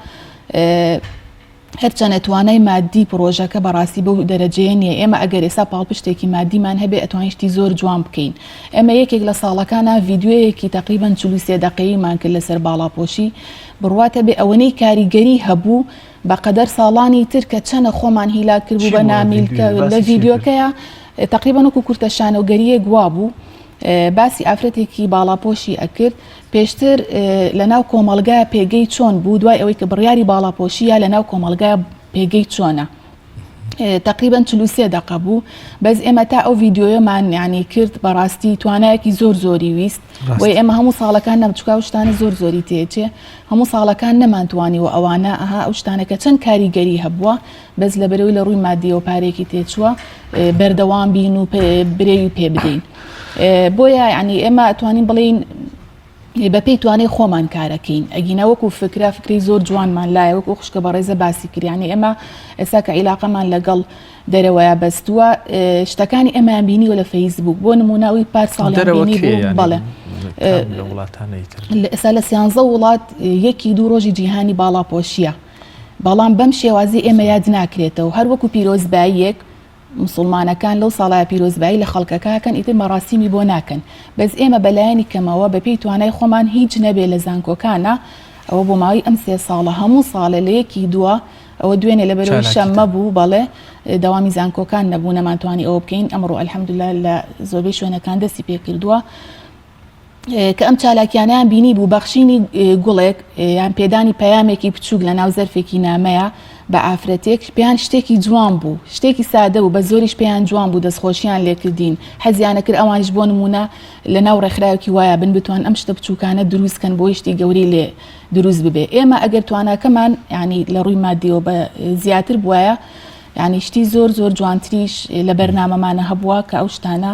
هەرچەنە توانای مادی پڕۆژەکە بەڕاستی بەو دەرەجەیە نییە، ئێمە ئەگەر ئێستا پاڵپشتێکی مادیمان هەبێ ئەتوانین شتی زۆر جوان بکەین. ئێمە یەکێک لە ساڵەکانا ڤیدیۆیەکی تەقریبەن 43 دەقەییمان کرد لەسەر باڵاپۆشی، بڕوات هەبێ ئەوەنەی کاریگەری هەبوو بە قەدەر ساڵانی تر کە چەنە خۆمان هیلاک کردبوو چی بە بووە نامیلکە ڤیدیۆ؟ لە باسی چی کرد؟ ڤیدیۆکەیا تەقریبەن وەکو کورتە شانۆگەرییەک وابوو باسی ئافرەتێکی باڵاپۆشی ئەکرد پێشتر لەناو کۆمەڵگا پێگەی چۆن بوو دوای ئەوەی کە بڕیاری باڵاپۆشی یا لەناو کۆمەڵگا پێگەی چۆنە تقریبا 43 دقە بوو بەس ئێمە تا ئەو ڤیددیویەمان ینی کرد بەڕاستی توانایەکی زۆر زۆری ویست بۆی ئێمە هەموو ساڵەکان نەمچکا و شتانە زۆر زۆری تێچێ هەموو ساڵەکان نەمانتوانی و ئەوانە ئەها ئەو شتانەکە چەند کاریگەری هەبووە بەس لە بەرەوەی لە ڕووی مادیەوە پارێکی تێچووە بەردەوام بین و برەوی پێ بدەین. بۆیە یعنی ئێمە ئەتوانین بڵێین بەپێی توانای خۆمان کارەکەین ئەگینا وەکو فکرە فکری زۆر جوانمان لایە وەکو خوشکە بەڕێزە باسی کریانی ئێمە ئێستا کە عیلاقەمان لەگەڵ دەرەوەیا بەستووە شتەکانی ئێمەیان بینیوە لە فەیسبوک بۆ نمونە ئەوی پار ساڵیان بینی بوو بەڵێ ئێستا لە سیانزە وڵات یەکی دوو ڕۆژی جیهانی باڵاپۆشیە بەڵام بەم شێوازی ئێمە یاد ناکرێتەوە هەر وەکو پیرۆزباییەک موسڵمانەکان لەو ساڵایە پیرۆزبایی لە خەڵکەکە ئەکەن ئیتر مەڕاسیمی بۆ ناکەن بەس ئێمە بەلایەنی کەمەوە بەپێی توانای خۆمان هیچ نەبێ لە زانکۆکانا ئەوە بۆ ماوەی ئەم سێ ساڵە هەموو ساڵێ لە یەکی دووە ئەوە دوێنێ لەبەرەوەی شەممە بوو بەڵێ دەوامی زانکۆکان نەبوو نەمانتوانی ئەوە بکەین ئەمڕۆ الحمدلله لە زۆربەی شوێنەکان دەستی پێکردووە کە ئەم چالاکیانەیان بینی بوو بەخشینی گوڵێک یان پێدانی پەیامێکی بچووک لە ناو زەرفێکی نامەیە بە ئافرەتێک پێیان شتێکی جوان بوو شتێکی سادە بوو بە زۆریش پێیان جوان بوو دەستخۆشیان لێکردین حەزیانە کرد ئەوانیش بۆ نمونە لە ناو ڕێکخراوێکی وایە بن بتوان ئەم شتە بچووکانە دروست کەن بۆی شتی گەورەی لێ دروست ببێ ئێمە ئەگەر تواناکەمان ینی لە ڕووی مادیەوە بە زیاتر بواە یعنی شتی زۆر زۆر جوانتریش لە بەرنامەمانە هەبووە کە ئەو شتانە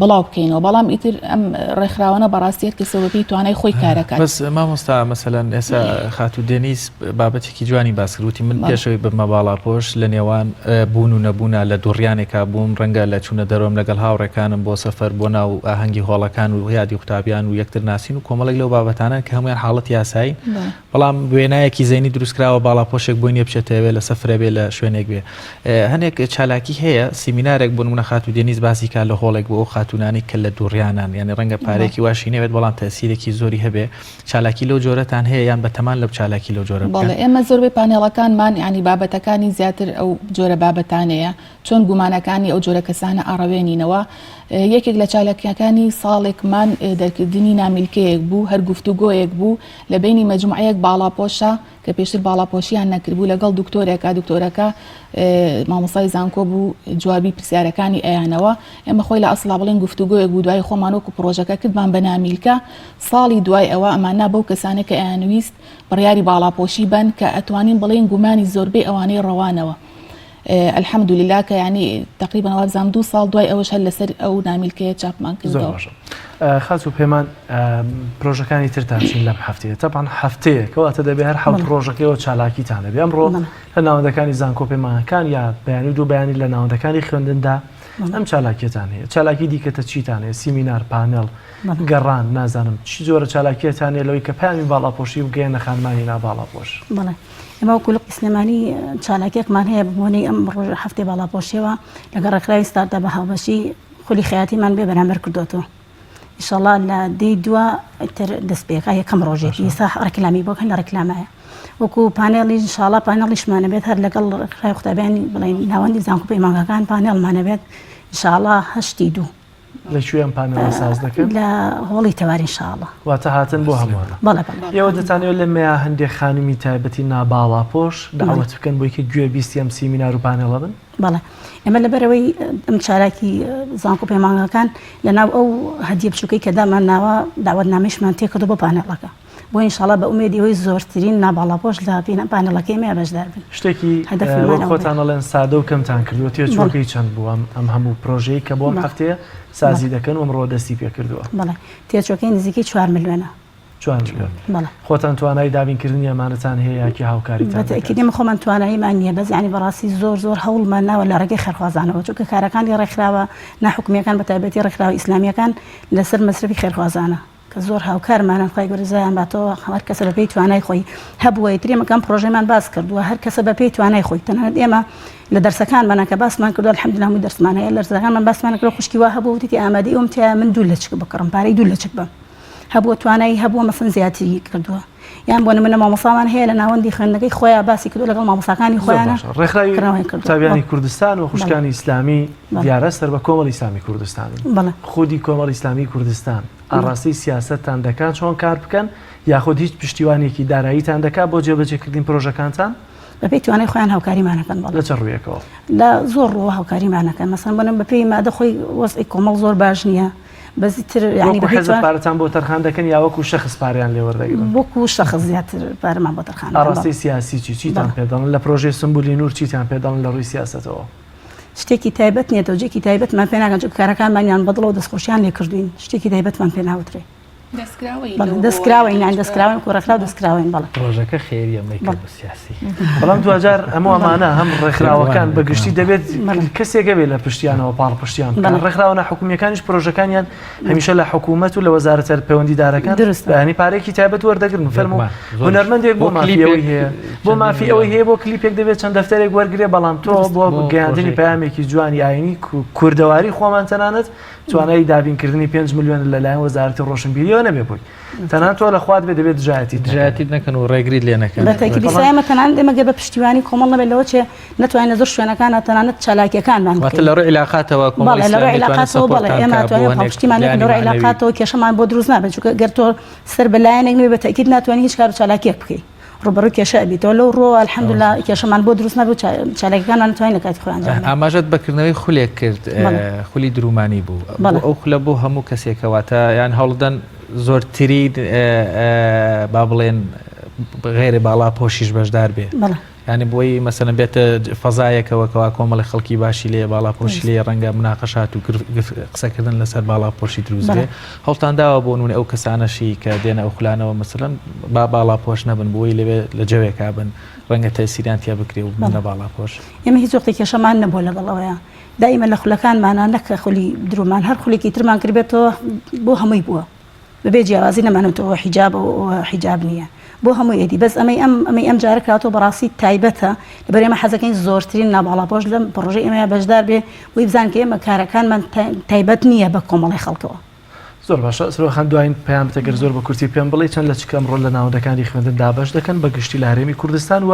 بڵاو بکەینەوە بەڵام ئیتر ئەم ڕێکخراوانە بەڕاستی هەر کەسە بەپێی توانای خۆی کارەکات. بەس مامۆستا مەسەلەن ئێستا خاتوو دێنیز بابەتێکی جوانی باس کرد وتی من پێشەوەی ببمە باڵاپۆش لە نێوان بوون و نەبوونا لە دوڕیانێکا بووم ڕەنگە لە چوونە دەرەوەم لەگەڵ هاوڕێکانم بۆ سەفەر بۆ ناو ئاهەنگی هۆڵەکان و یادی قوتابیان و یەکتر ناسین و کۆمەڵێک لەو بابەتانە کە هەموویان حاڵەتی یاسایین بەڵام وێنایەکی زەینی دروستکراوە باڵاپۆشێک بۆی نیە بچێتە ئەوێ لە سەفرە بێ لە شوێنێک بێ هەنێک چالاکی هەیە سیمینارێک بۆ نمونە خاتوو دێنیز باسی کا لە هۆڵێک بۆ ئەو خاتوونانەی کە لە دووڕیانان یعنی ڕەنگە پارێکی واشی نەوێت بەڵام تەسیرێکی زۆری هەبێ چالاکی لەو جۆرەتان هەیە یان بەتەمان لەو چالاکی لەو جۆرە بەڵێ ئێمە زۆربەی پانێڵەکانمان یعنی بابەتەکانی زیاتر ئەو جۆرە بابەتانەیە چۆن گومانەکانی ئەو جۆرە کەسانە ئاڕەوێنینەوە یەکێک لە چالاکیەکانی ساڵێکمان دەرکردنی نامیلکەیەک بوو هەر گفتوگۆیەک بوو لە بەینی مەجموعەیەک باڵاپۆشە کە پێشتر باڵاپۆشیان نەکردبوو لەگەڵ دکتۆرێکا دکتۆرەکە مامۆستای زانکۆ بوو جوابی پرسیارەکانی ئەیانەوە ئێمە خۆی لە ئەسڵا بڵێن گفتوگۆیەک بوو دوای خۆمان وەکو پرۆژەکە کردمان بە نامیلکە ساڵی دوای ئەوە ئەماننا بەو کەسانێک کە ئەیانویست بڕیاری باڵاپۆشی بەن کە ئەتوانین بڵێن گومانی زۆربەی ئەوانەی ڕەوانەوە الحمدللە کە یانی تقریبا وابزانم دوو ساڵ دوای ئەوەش هەر لەسەر ئەو نامیلکەیە چاپمان کردەوە. زۆر باشە خاتوو پەیمان پرۆژەکانی ترتان چین لەم هەفتەیە تەبعەن هەفتەیە کەواتە دەبێ هەر حەوت ڕۆژەکەیەوە چالاکیتان هەبێ ئەمڕۆ لە ناوەندەکانی زانکۆ پەیمانەکان یا بەیانی و دوو بەیانی لە ناوەندەکانی خوێندندا ئەم چالاکیەتان هەیە چالاکی دیکەتە چیتان هەیە سیمینار پانێڵ گەڕان نازانم چی جۆرە چالاکیەتان هەیە لەوەی کە پەیامی باڵاپۆشی بگەیەنە خانمانی ناباڵاپۆش؟ بەڵێ ئێمە وەکو لقی سلێمانی چالاکیەکمان هەیە بە بۆنەی ئەم ڕۆژ هەفتەی باڵاپۆشیەوە لەگەڵ ڕێکخراوی ستاردا بە هاوبەشی خولی خەیاتیمان بێ بەرامبەر کردوەتەوە ئیشەڵا لە دەی دوا تر دەست پێکا یەکەم ڕۆژێتی ئێستا ڕێکلامی بۆ کەن لە ڕێکلامایە وەکو پانێڵی ئینشاڵا پانێڵیشمانە بێت هەر لەگەڵ ڕێکخراوی قوتابیانی بڵێن ناوەندی زانکۆ پەیمانگاکان پانێڵمانە بێت ئینشاڵا هەشتی دوو لە کوێ ئەم پانێڵە ساز دەکەن؟ لە هۆڵی تەوار ئینشاڵا. واتە هاتن بۆ هەمووانە. بەڵێ بەڵێ. ئێوە دەتانەوێت لە مەیا هەندێک خانمی تایبەتی ناباڵاپۆش دەعوەت بکەن بۆی کە گوێ بیستی ئەم سیمینار و پانێڵە بن؟ بەڵێ ئێمە لەبەرئەوەی ئەم چالاکی زانکۆ پەیمانگاکان لەناو ئەو هەدیە بچووکەی کە دامان ناوە داوەتنامەیشمان تێکردو بۆ پانێڵەکە. بۆ ئینشاڵا بە ئومێدی ئەوەی زۆرترین ناباڵاپۆش لە پانێڵەکەی ئێمە بەشدار بن. شتێکی وەک خۆتان ئەڵێن سادە و کەمتان کردووە، تێچووەکەی چەند بوو ئەم ئەم هەموو پرۆژەی کە بۆ ئەم هەفتەیە سازی دەکەن و ئەمڕۆ دەستی پێ کردووە؟ بەڵێ تێچووەکەی نزیکەی چوار ملیۆنە. چوار ملیۆن. بەڵێ. خۆتان توانای دابینکردنی ئەمانەتان هەیە یا کێ هاوکاریتان دەکات؟ بە تەئکید ئێمە خۆمان تواناییمان نییە، بەس یانی بەڕاستی زۆر زۆر هەوڵمان ناوە لە ڕێگەی خێرخوازانەوە، چونکە کارەکانی ڕێکخراوە ناحکومییەکان بە تایبەتی ڕێکخراوە ئیسلامییەکان لەسەر مەسرەفی خێرخوازانە. کە زۆر هاوکارمانن خوای گەورە جزایان باتەوە هەر کەسە بەپێی توانای خۆی هەبووە ئیتر ئێمە کەم پرۆژەمان باس کردووە هەر کەسە بەپێی توانای خۆی تەنانەت ئێمە لە دەرسەکانمانە کە باسمان کردووە الحمدلله هەموو دەرسمان هەیە لە دەرسەکانمان باسمان کردووە خوشکی وا هەبوو وتیتی ئامادەی ئەوم تایە من دوو لەچک بکڕم پارەی دوو لەچک بەم هەبووە توانایی هەبووە مەسەن زیاتری کردووە یان بۆ نمونە مامۆستامان هەیە لە ناوەندی خوێندنەکەی خۆیان باسی کردووە لەگەڵ مامۆستاکانی خۆیان ڕێکخراوی قوتابیانی کوردستان و خوشکانی ئیسلامی دیارە سەر بە کۆمەڵی ئیسلامی کوردستان خودی کۆمەڵی ئیسلامی کوردستان ئاڕاستەی سیاسەتتان دەکات چۆن کار بکەن یاخود هیچ پشتیوانێکی داراییتان دەکات بۆ جێبەجێکردنی پرۆژەکانتان؟ بەپێی توانای خۆیان هاوکاریمانەکەن بەڵێ. لە چ ڕوویەکەوە؟ لە زۆر ڕووەوە هاوکاریمانەکەن مەسەن بۆ نمونە بەپێی مادە خۆی وەزعی کۆمەڵ زۆر باش نییە بەس تر یانی وەکو حزب پارەتان بۆ تەرخان دەکەن یا وەکو شەخس پارەیان لێ وەردەگرن؟ وەکو شەخس زیاتر پارەمان بۆ تەرخان دەکەن. ئاڕاستەی سیاسی چی؟ چیتان پێ دەڵێن؟ لە پرۆژەی سنبولی نوور چیتان پێ دەڵێن لە ڕووی سیاسەتەوە؟ شتێکی تایبەت نییە تەوجێکی تایبەتمان پێ ناکەن چونکە کارەکانمانیان بەدڵەوە دەستخۆشیان لێ کردوین شتێکی تایبەتمان پێ ناوترێ. دەستکراوەین یان دەستکراوەین کو ڕێکخراو دەستکراوەین بەڵێ. پرۆژەکە خێریە مەیکە بە سیاسی. بەڵام دواجار هەموو ئەمانە هەم ڕێکخراوەکان بە گشتی دەبێت کەسێک هەبێت لە پشتیانەوە پاڵپشتیان بکات ڕێکخراوە ناحکومییەکانیش پرۆژەکانیان هەمیشە لە حکوومەت و لە وەزارەتە پەیوەندیدارەکان دروستە یانی پارەیەکی تایبەت وەردەگرن فەرموو هونەرمەندێک بۆ مافی ئەوەی هەیە بۆ مافی ئەوەی هەیە بۆ کلیپێک دەبێت چەند دەفتەرێک وەرگێ بەڵام تۆ بۆ گەیاندنی پەیامێکی جوانی ئاینی کوردەواری خۆمان تەنانەت توانای دابینکردنی 5 میلیۆن لەلایەن وەزارەتی ڕۆشنبیریەوە نەبێ بۆی تەنان تۆ لە خوات بێ دەبێت دژایەتی دژایەتیت نەکەن و ڕێگریت لێ نەکەن. بە تەئکید ئیستا ئێمە تەنانەت ئێمە گەر بە پشتیوانی کۆمەڵ نەبێت لەوە چێ نەتوانین لە زۆر شوێنەکانا تەنانەت چالاکیەکانمان بکەین. واتە لە ڕووی عیلاقاتەوە کۆمەڵی بەڵێ لە ڕووی ئیسلامی توانێت عیلاقاتەوە بەڵێ سەپۆرتتان ئێمە بکا بۆ توانین هەنێک پاڵپشتیمان لێ بکەن لایەنی لە ڕووی مەعنەوی. عیلاقاتەوە کێشەمان بۆ دروست نابێت چونکە گەر تۆ سەر بە لایەنێک نەبی بە تەئکید ناتوانی هیچ کار و چالاکیەک بکەی. ڕووبەڕووی کێشە ئەبیتەوە لەو ڕووەوە الحمدللە کێشەمان بۆ دروست نەبوو چالاکیەکانمان توانین لە کاتی خۆیان ئەنجام بدەین. ئاماژەت بە کردنەوەی خولێک کرد خولی درومانی بوو بۆ ئەو خولە بۆ هەموو کەسێکە واتە یان هەوڵدەن زۆرترین با بڵێن غێرە باڵا پۆشیش بەشدار بێ یانی بۆی مەسەلەن بێتە فەزایەکەوە کەوا کۆمەڵی خەڵکی باشی لێ باڵا پۆشی لێ ڕەنگە مناقەشات و قسەکردن لەسەر باڵا پۆشی دروست بێ هەوڵتان داوە بۆ نمونە ئەو کەسانەشی کە دێنە ئەو خولانەوە مەسەلەن با باڵا پۆش نەبن بۆی لەوێ لە جەوێکا بن ڕەنگە تەسیریان تیا بکرێ و ببنە باڵا پۆش. ئێمە هیچ وەختێک کێشەمان نەبووە لەگەڵ ئەوەیا دائیمە لە خولەکانمانا نەک خولی درۆمان هەر خولێکی ترمان کردبێتەوە بۆ هەمووی بووە. بەبێ جیاوازی نەمانوتەوە ئەوە حیجابە و ئەوە حیجاب نییە بۆ هەموو ئێدی بەس ئەمەی ئەم ئەمەی ئەم جارە کراوەتەوە بەڕاستی تایبەتە لەبەر ئێمە حەزەکەین زۆرترین ناباڵاپۆش لەم پڕۆژەی ئێمەیا بەشدار بێ بۆی بزان کە ئێمە کارەکانمان تایبەت نییە بە کۆمەڵی خەڵکەوە. زۆر باشە سروە خان دواین پەیامت ئەگەر زۆر بە کورتی پێم بڵێی چەند لەچک ئەمڕۆ لە ناوەندەکانی خوێندن دابەش دەکەن بە گشتی لە هەرێمی کوردستان و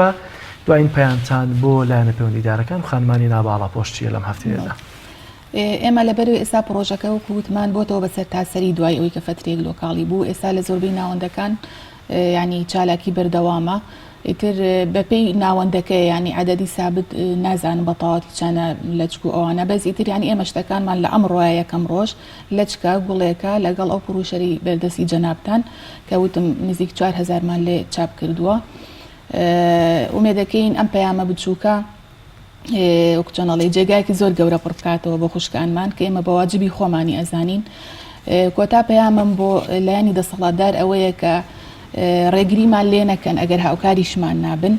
دواین پەیامتان بۆ لایەنە پەیوەندیدارەکان و خانمانی ناباڵاپۆش چییە لەم هەفتەیەدا؟ ئێمە لەبەرئەوەی ئێستا پڕۆژەکە وەکو وتمان بۆتەوە بە سەرتاسەری دوای ئەوەی کە فەترەیەک لۆکاڵی بوو ئێستا لە زۆربەی ناوەندەکان ینی چالاکی بەردەوامە ئیتر بەپێی ناوەندەکە ینی عددی سابت نازانم بە تەواتی چەنە لەچک و ئەوانە بەس ئیتر ینی ئێمە شتەکانمان لە ئەمڕۆیە یەکەم ڕۆژ لەچکە گوڵێکە لەگەڵ ئەو پڕوشەری بەردەستی جەنابتان کە وتم نزیک 4هزارمان لێ چاپ کردووە ئومێدەکەین ئەم پەیامە بچووکە وەک چۆن ئەڵێی جێگایەکی زۆر گەورە پڕ بکاتەوە بۆ خوشکانمان کە ئێمە بە واجبی خۆمانی ئەزانین کۆتا پەیامم بۆ لایەنی دەسەڵاتدار ئەوەیە کە ڕێگریمان لێ نەکەن ئەگەر هاوکاریشمان نابن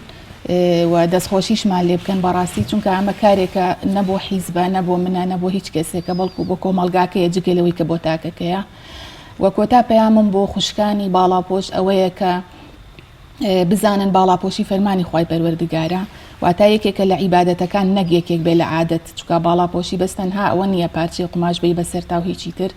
و دەستخۆشیشمان لێ بکەن بەڕاستی چونکە ئەمە کارێکە نە بۆ حیزبە نە بۆ منە نە بۆ هیچ کەسێکە بەڵکو بۆ کۆمەڵگاکەیە جگە لەوەی کە بۆ تاکەکەیە و کۆتا پەیامم بۆ خوشکانی باڵاپۆش ئەوەیە کە بزانن باڵاپۆشی فەرمانی خوای پەروەردگارە واتا یەکێکە لە عیبادەتەکان نەک یەکێک بێ لە عادەت چونکە باڵاپۆشی بەس تەنها ئەوە نییە پارچەی قوماش بێی بەسەرتا و هیچی تر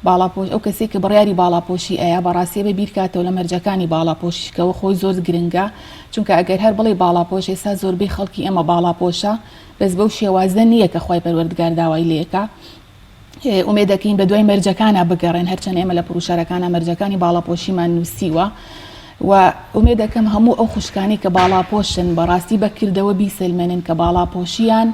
باڵاپۆش ئەو کەسێک کە بڕیاری باڵاپۆشی ئەیا بەڕاستی بێ بیرکاتەوە لە مەرجەکانی باڵاپۆشیش کەەوە خۆی زۆر گرنگە چونکە ئەگەر هەر بڵێ باڵاپۆش ئێستا زۆربەی خەڵکی ئێمە باڵاپۆشە بەس بەو شێوازە نییە کە خوای پەروەردگار داوای لێکا ئومێدەکەین بەدوای مەرجەکانا بگەڕێن هەرچەند ئێمە لە پڕوشەرەکانا مەرجەکانی باڵاپۆشیمان نووسیوە و ئومێدەکەم هەموو ئەو خوشکانی کە باڵاپۆشن بەڕاستی بەکردەوە بیسەلمێنن کە باڵاپۆشیان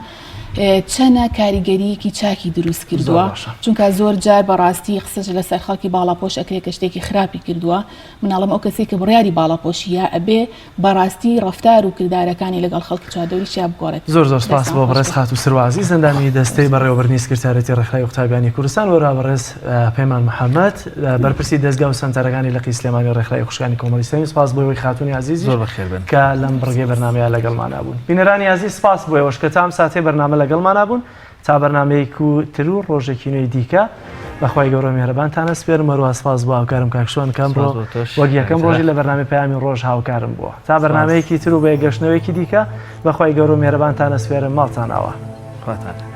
چەنە کاریگەریەکی چاکی دروست کردووە چونکە زۆر جار بەڕاستی قسەش لەسەر خەڵکی باڵاپۆش ئەکرێت کە شتێکی خراپی کردووە مناڵم ئەو کەسێک کە بڕیاری باڵاپۆشیە ئەبێ بەڕاستی ڕەفتار و کردارەکانی لەگەڵ خەڵکی چواردەوریشیا بگۆڕێت. زۆر زۆر سپاس دەستان بۆ خۆش بەڕێز بێت. خاتوو سروە عەزیز ئەندامی دەستەی بەڕێوەبردنی سکرتاریەتی ڕێکخراوی قوتابیانی کوردستان و هەروەها بەڕێز پەیمان محەمەد بەرپرسی دەزگا و سەنتەرەکانی لقی سلێمانی ڕێکخراوی خوشکانی کۆمەڵی ئیسلامی سپاس بۆ ئێوەی خاتوونی ئازیزیش زۆر بەخێر بێن. کە لەم بڕگەی بەرنامەیە لەگەڵمانا بوون. بینەرانی ئازیز سپاس بۆ ئێوەش کە تا ئەم ساتەی بەرنامە لەگەڵمانا بوون. تا بەرنامەیەک و تر و ڕۆژێکی نوێی دیکە بەخوای گەورە میهرەبانتان ئەسپێرم هەروەها سپاس بۆ هاوکارم کاک شوان کە ئەمڕۆ وەک یەکەم ڕۆژی لە بەرنامەی پەیامی ڕۆژ هاوکارم بووە تا بەرنامەیەکی تر و بە یەکگەشتنەوەیەکی دیکە بەخوای گەورە میهرەبانتان ئەسپێرم ماڵتان ئاوا. خواتان لەگەڵ.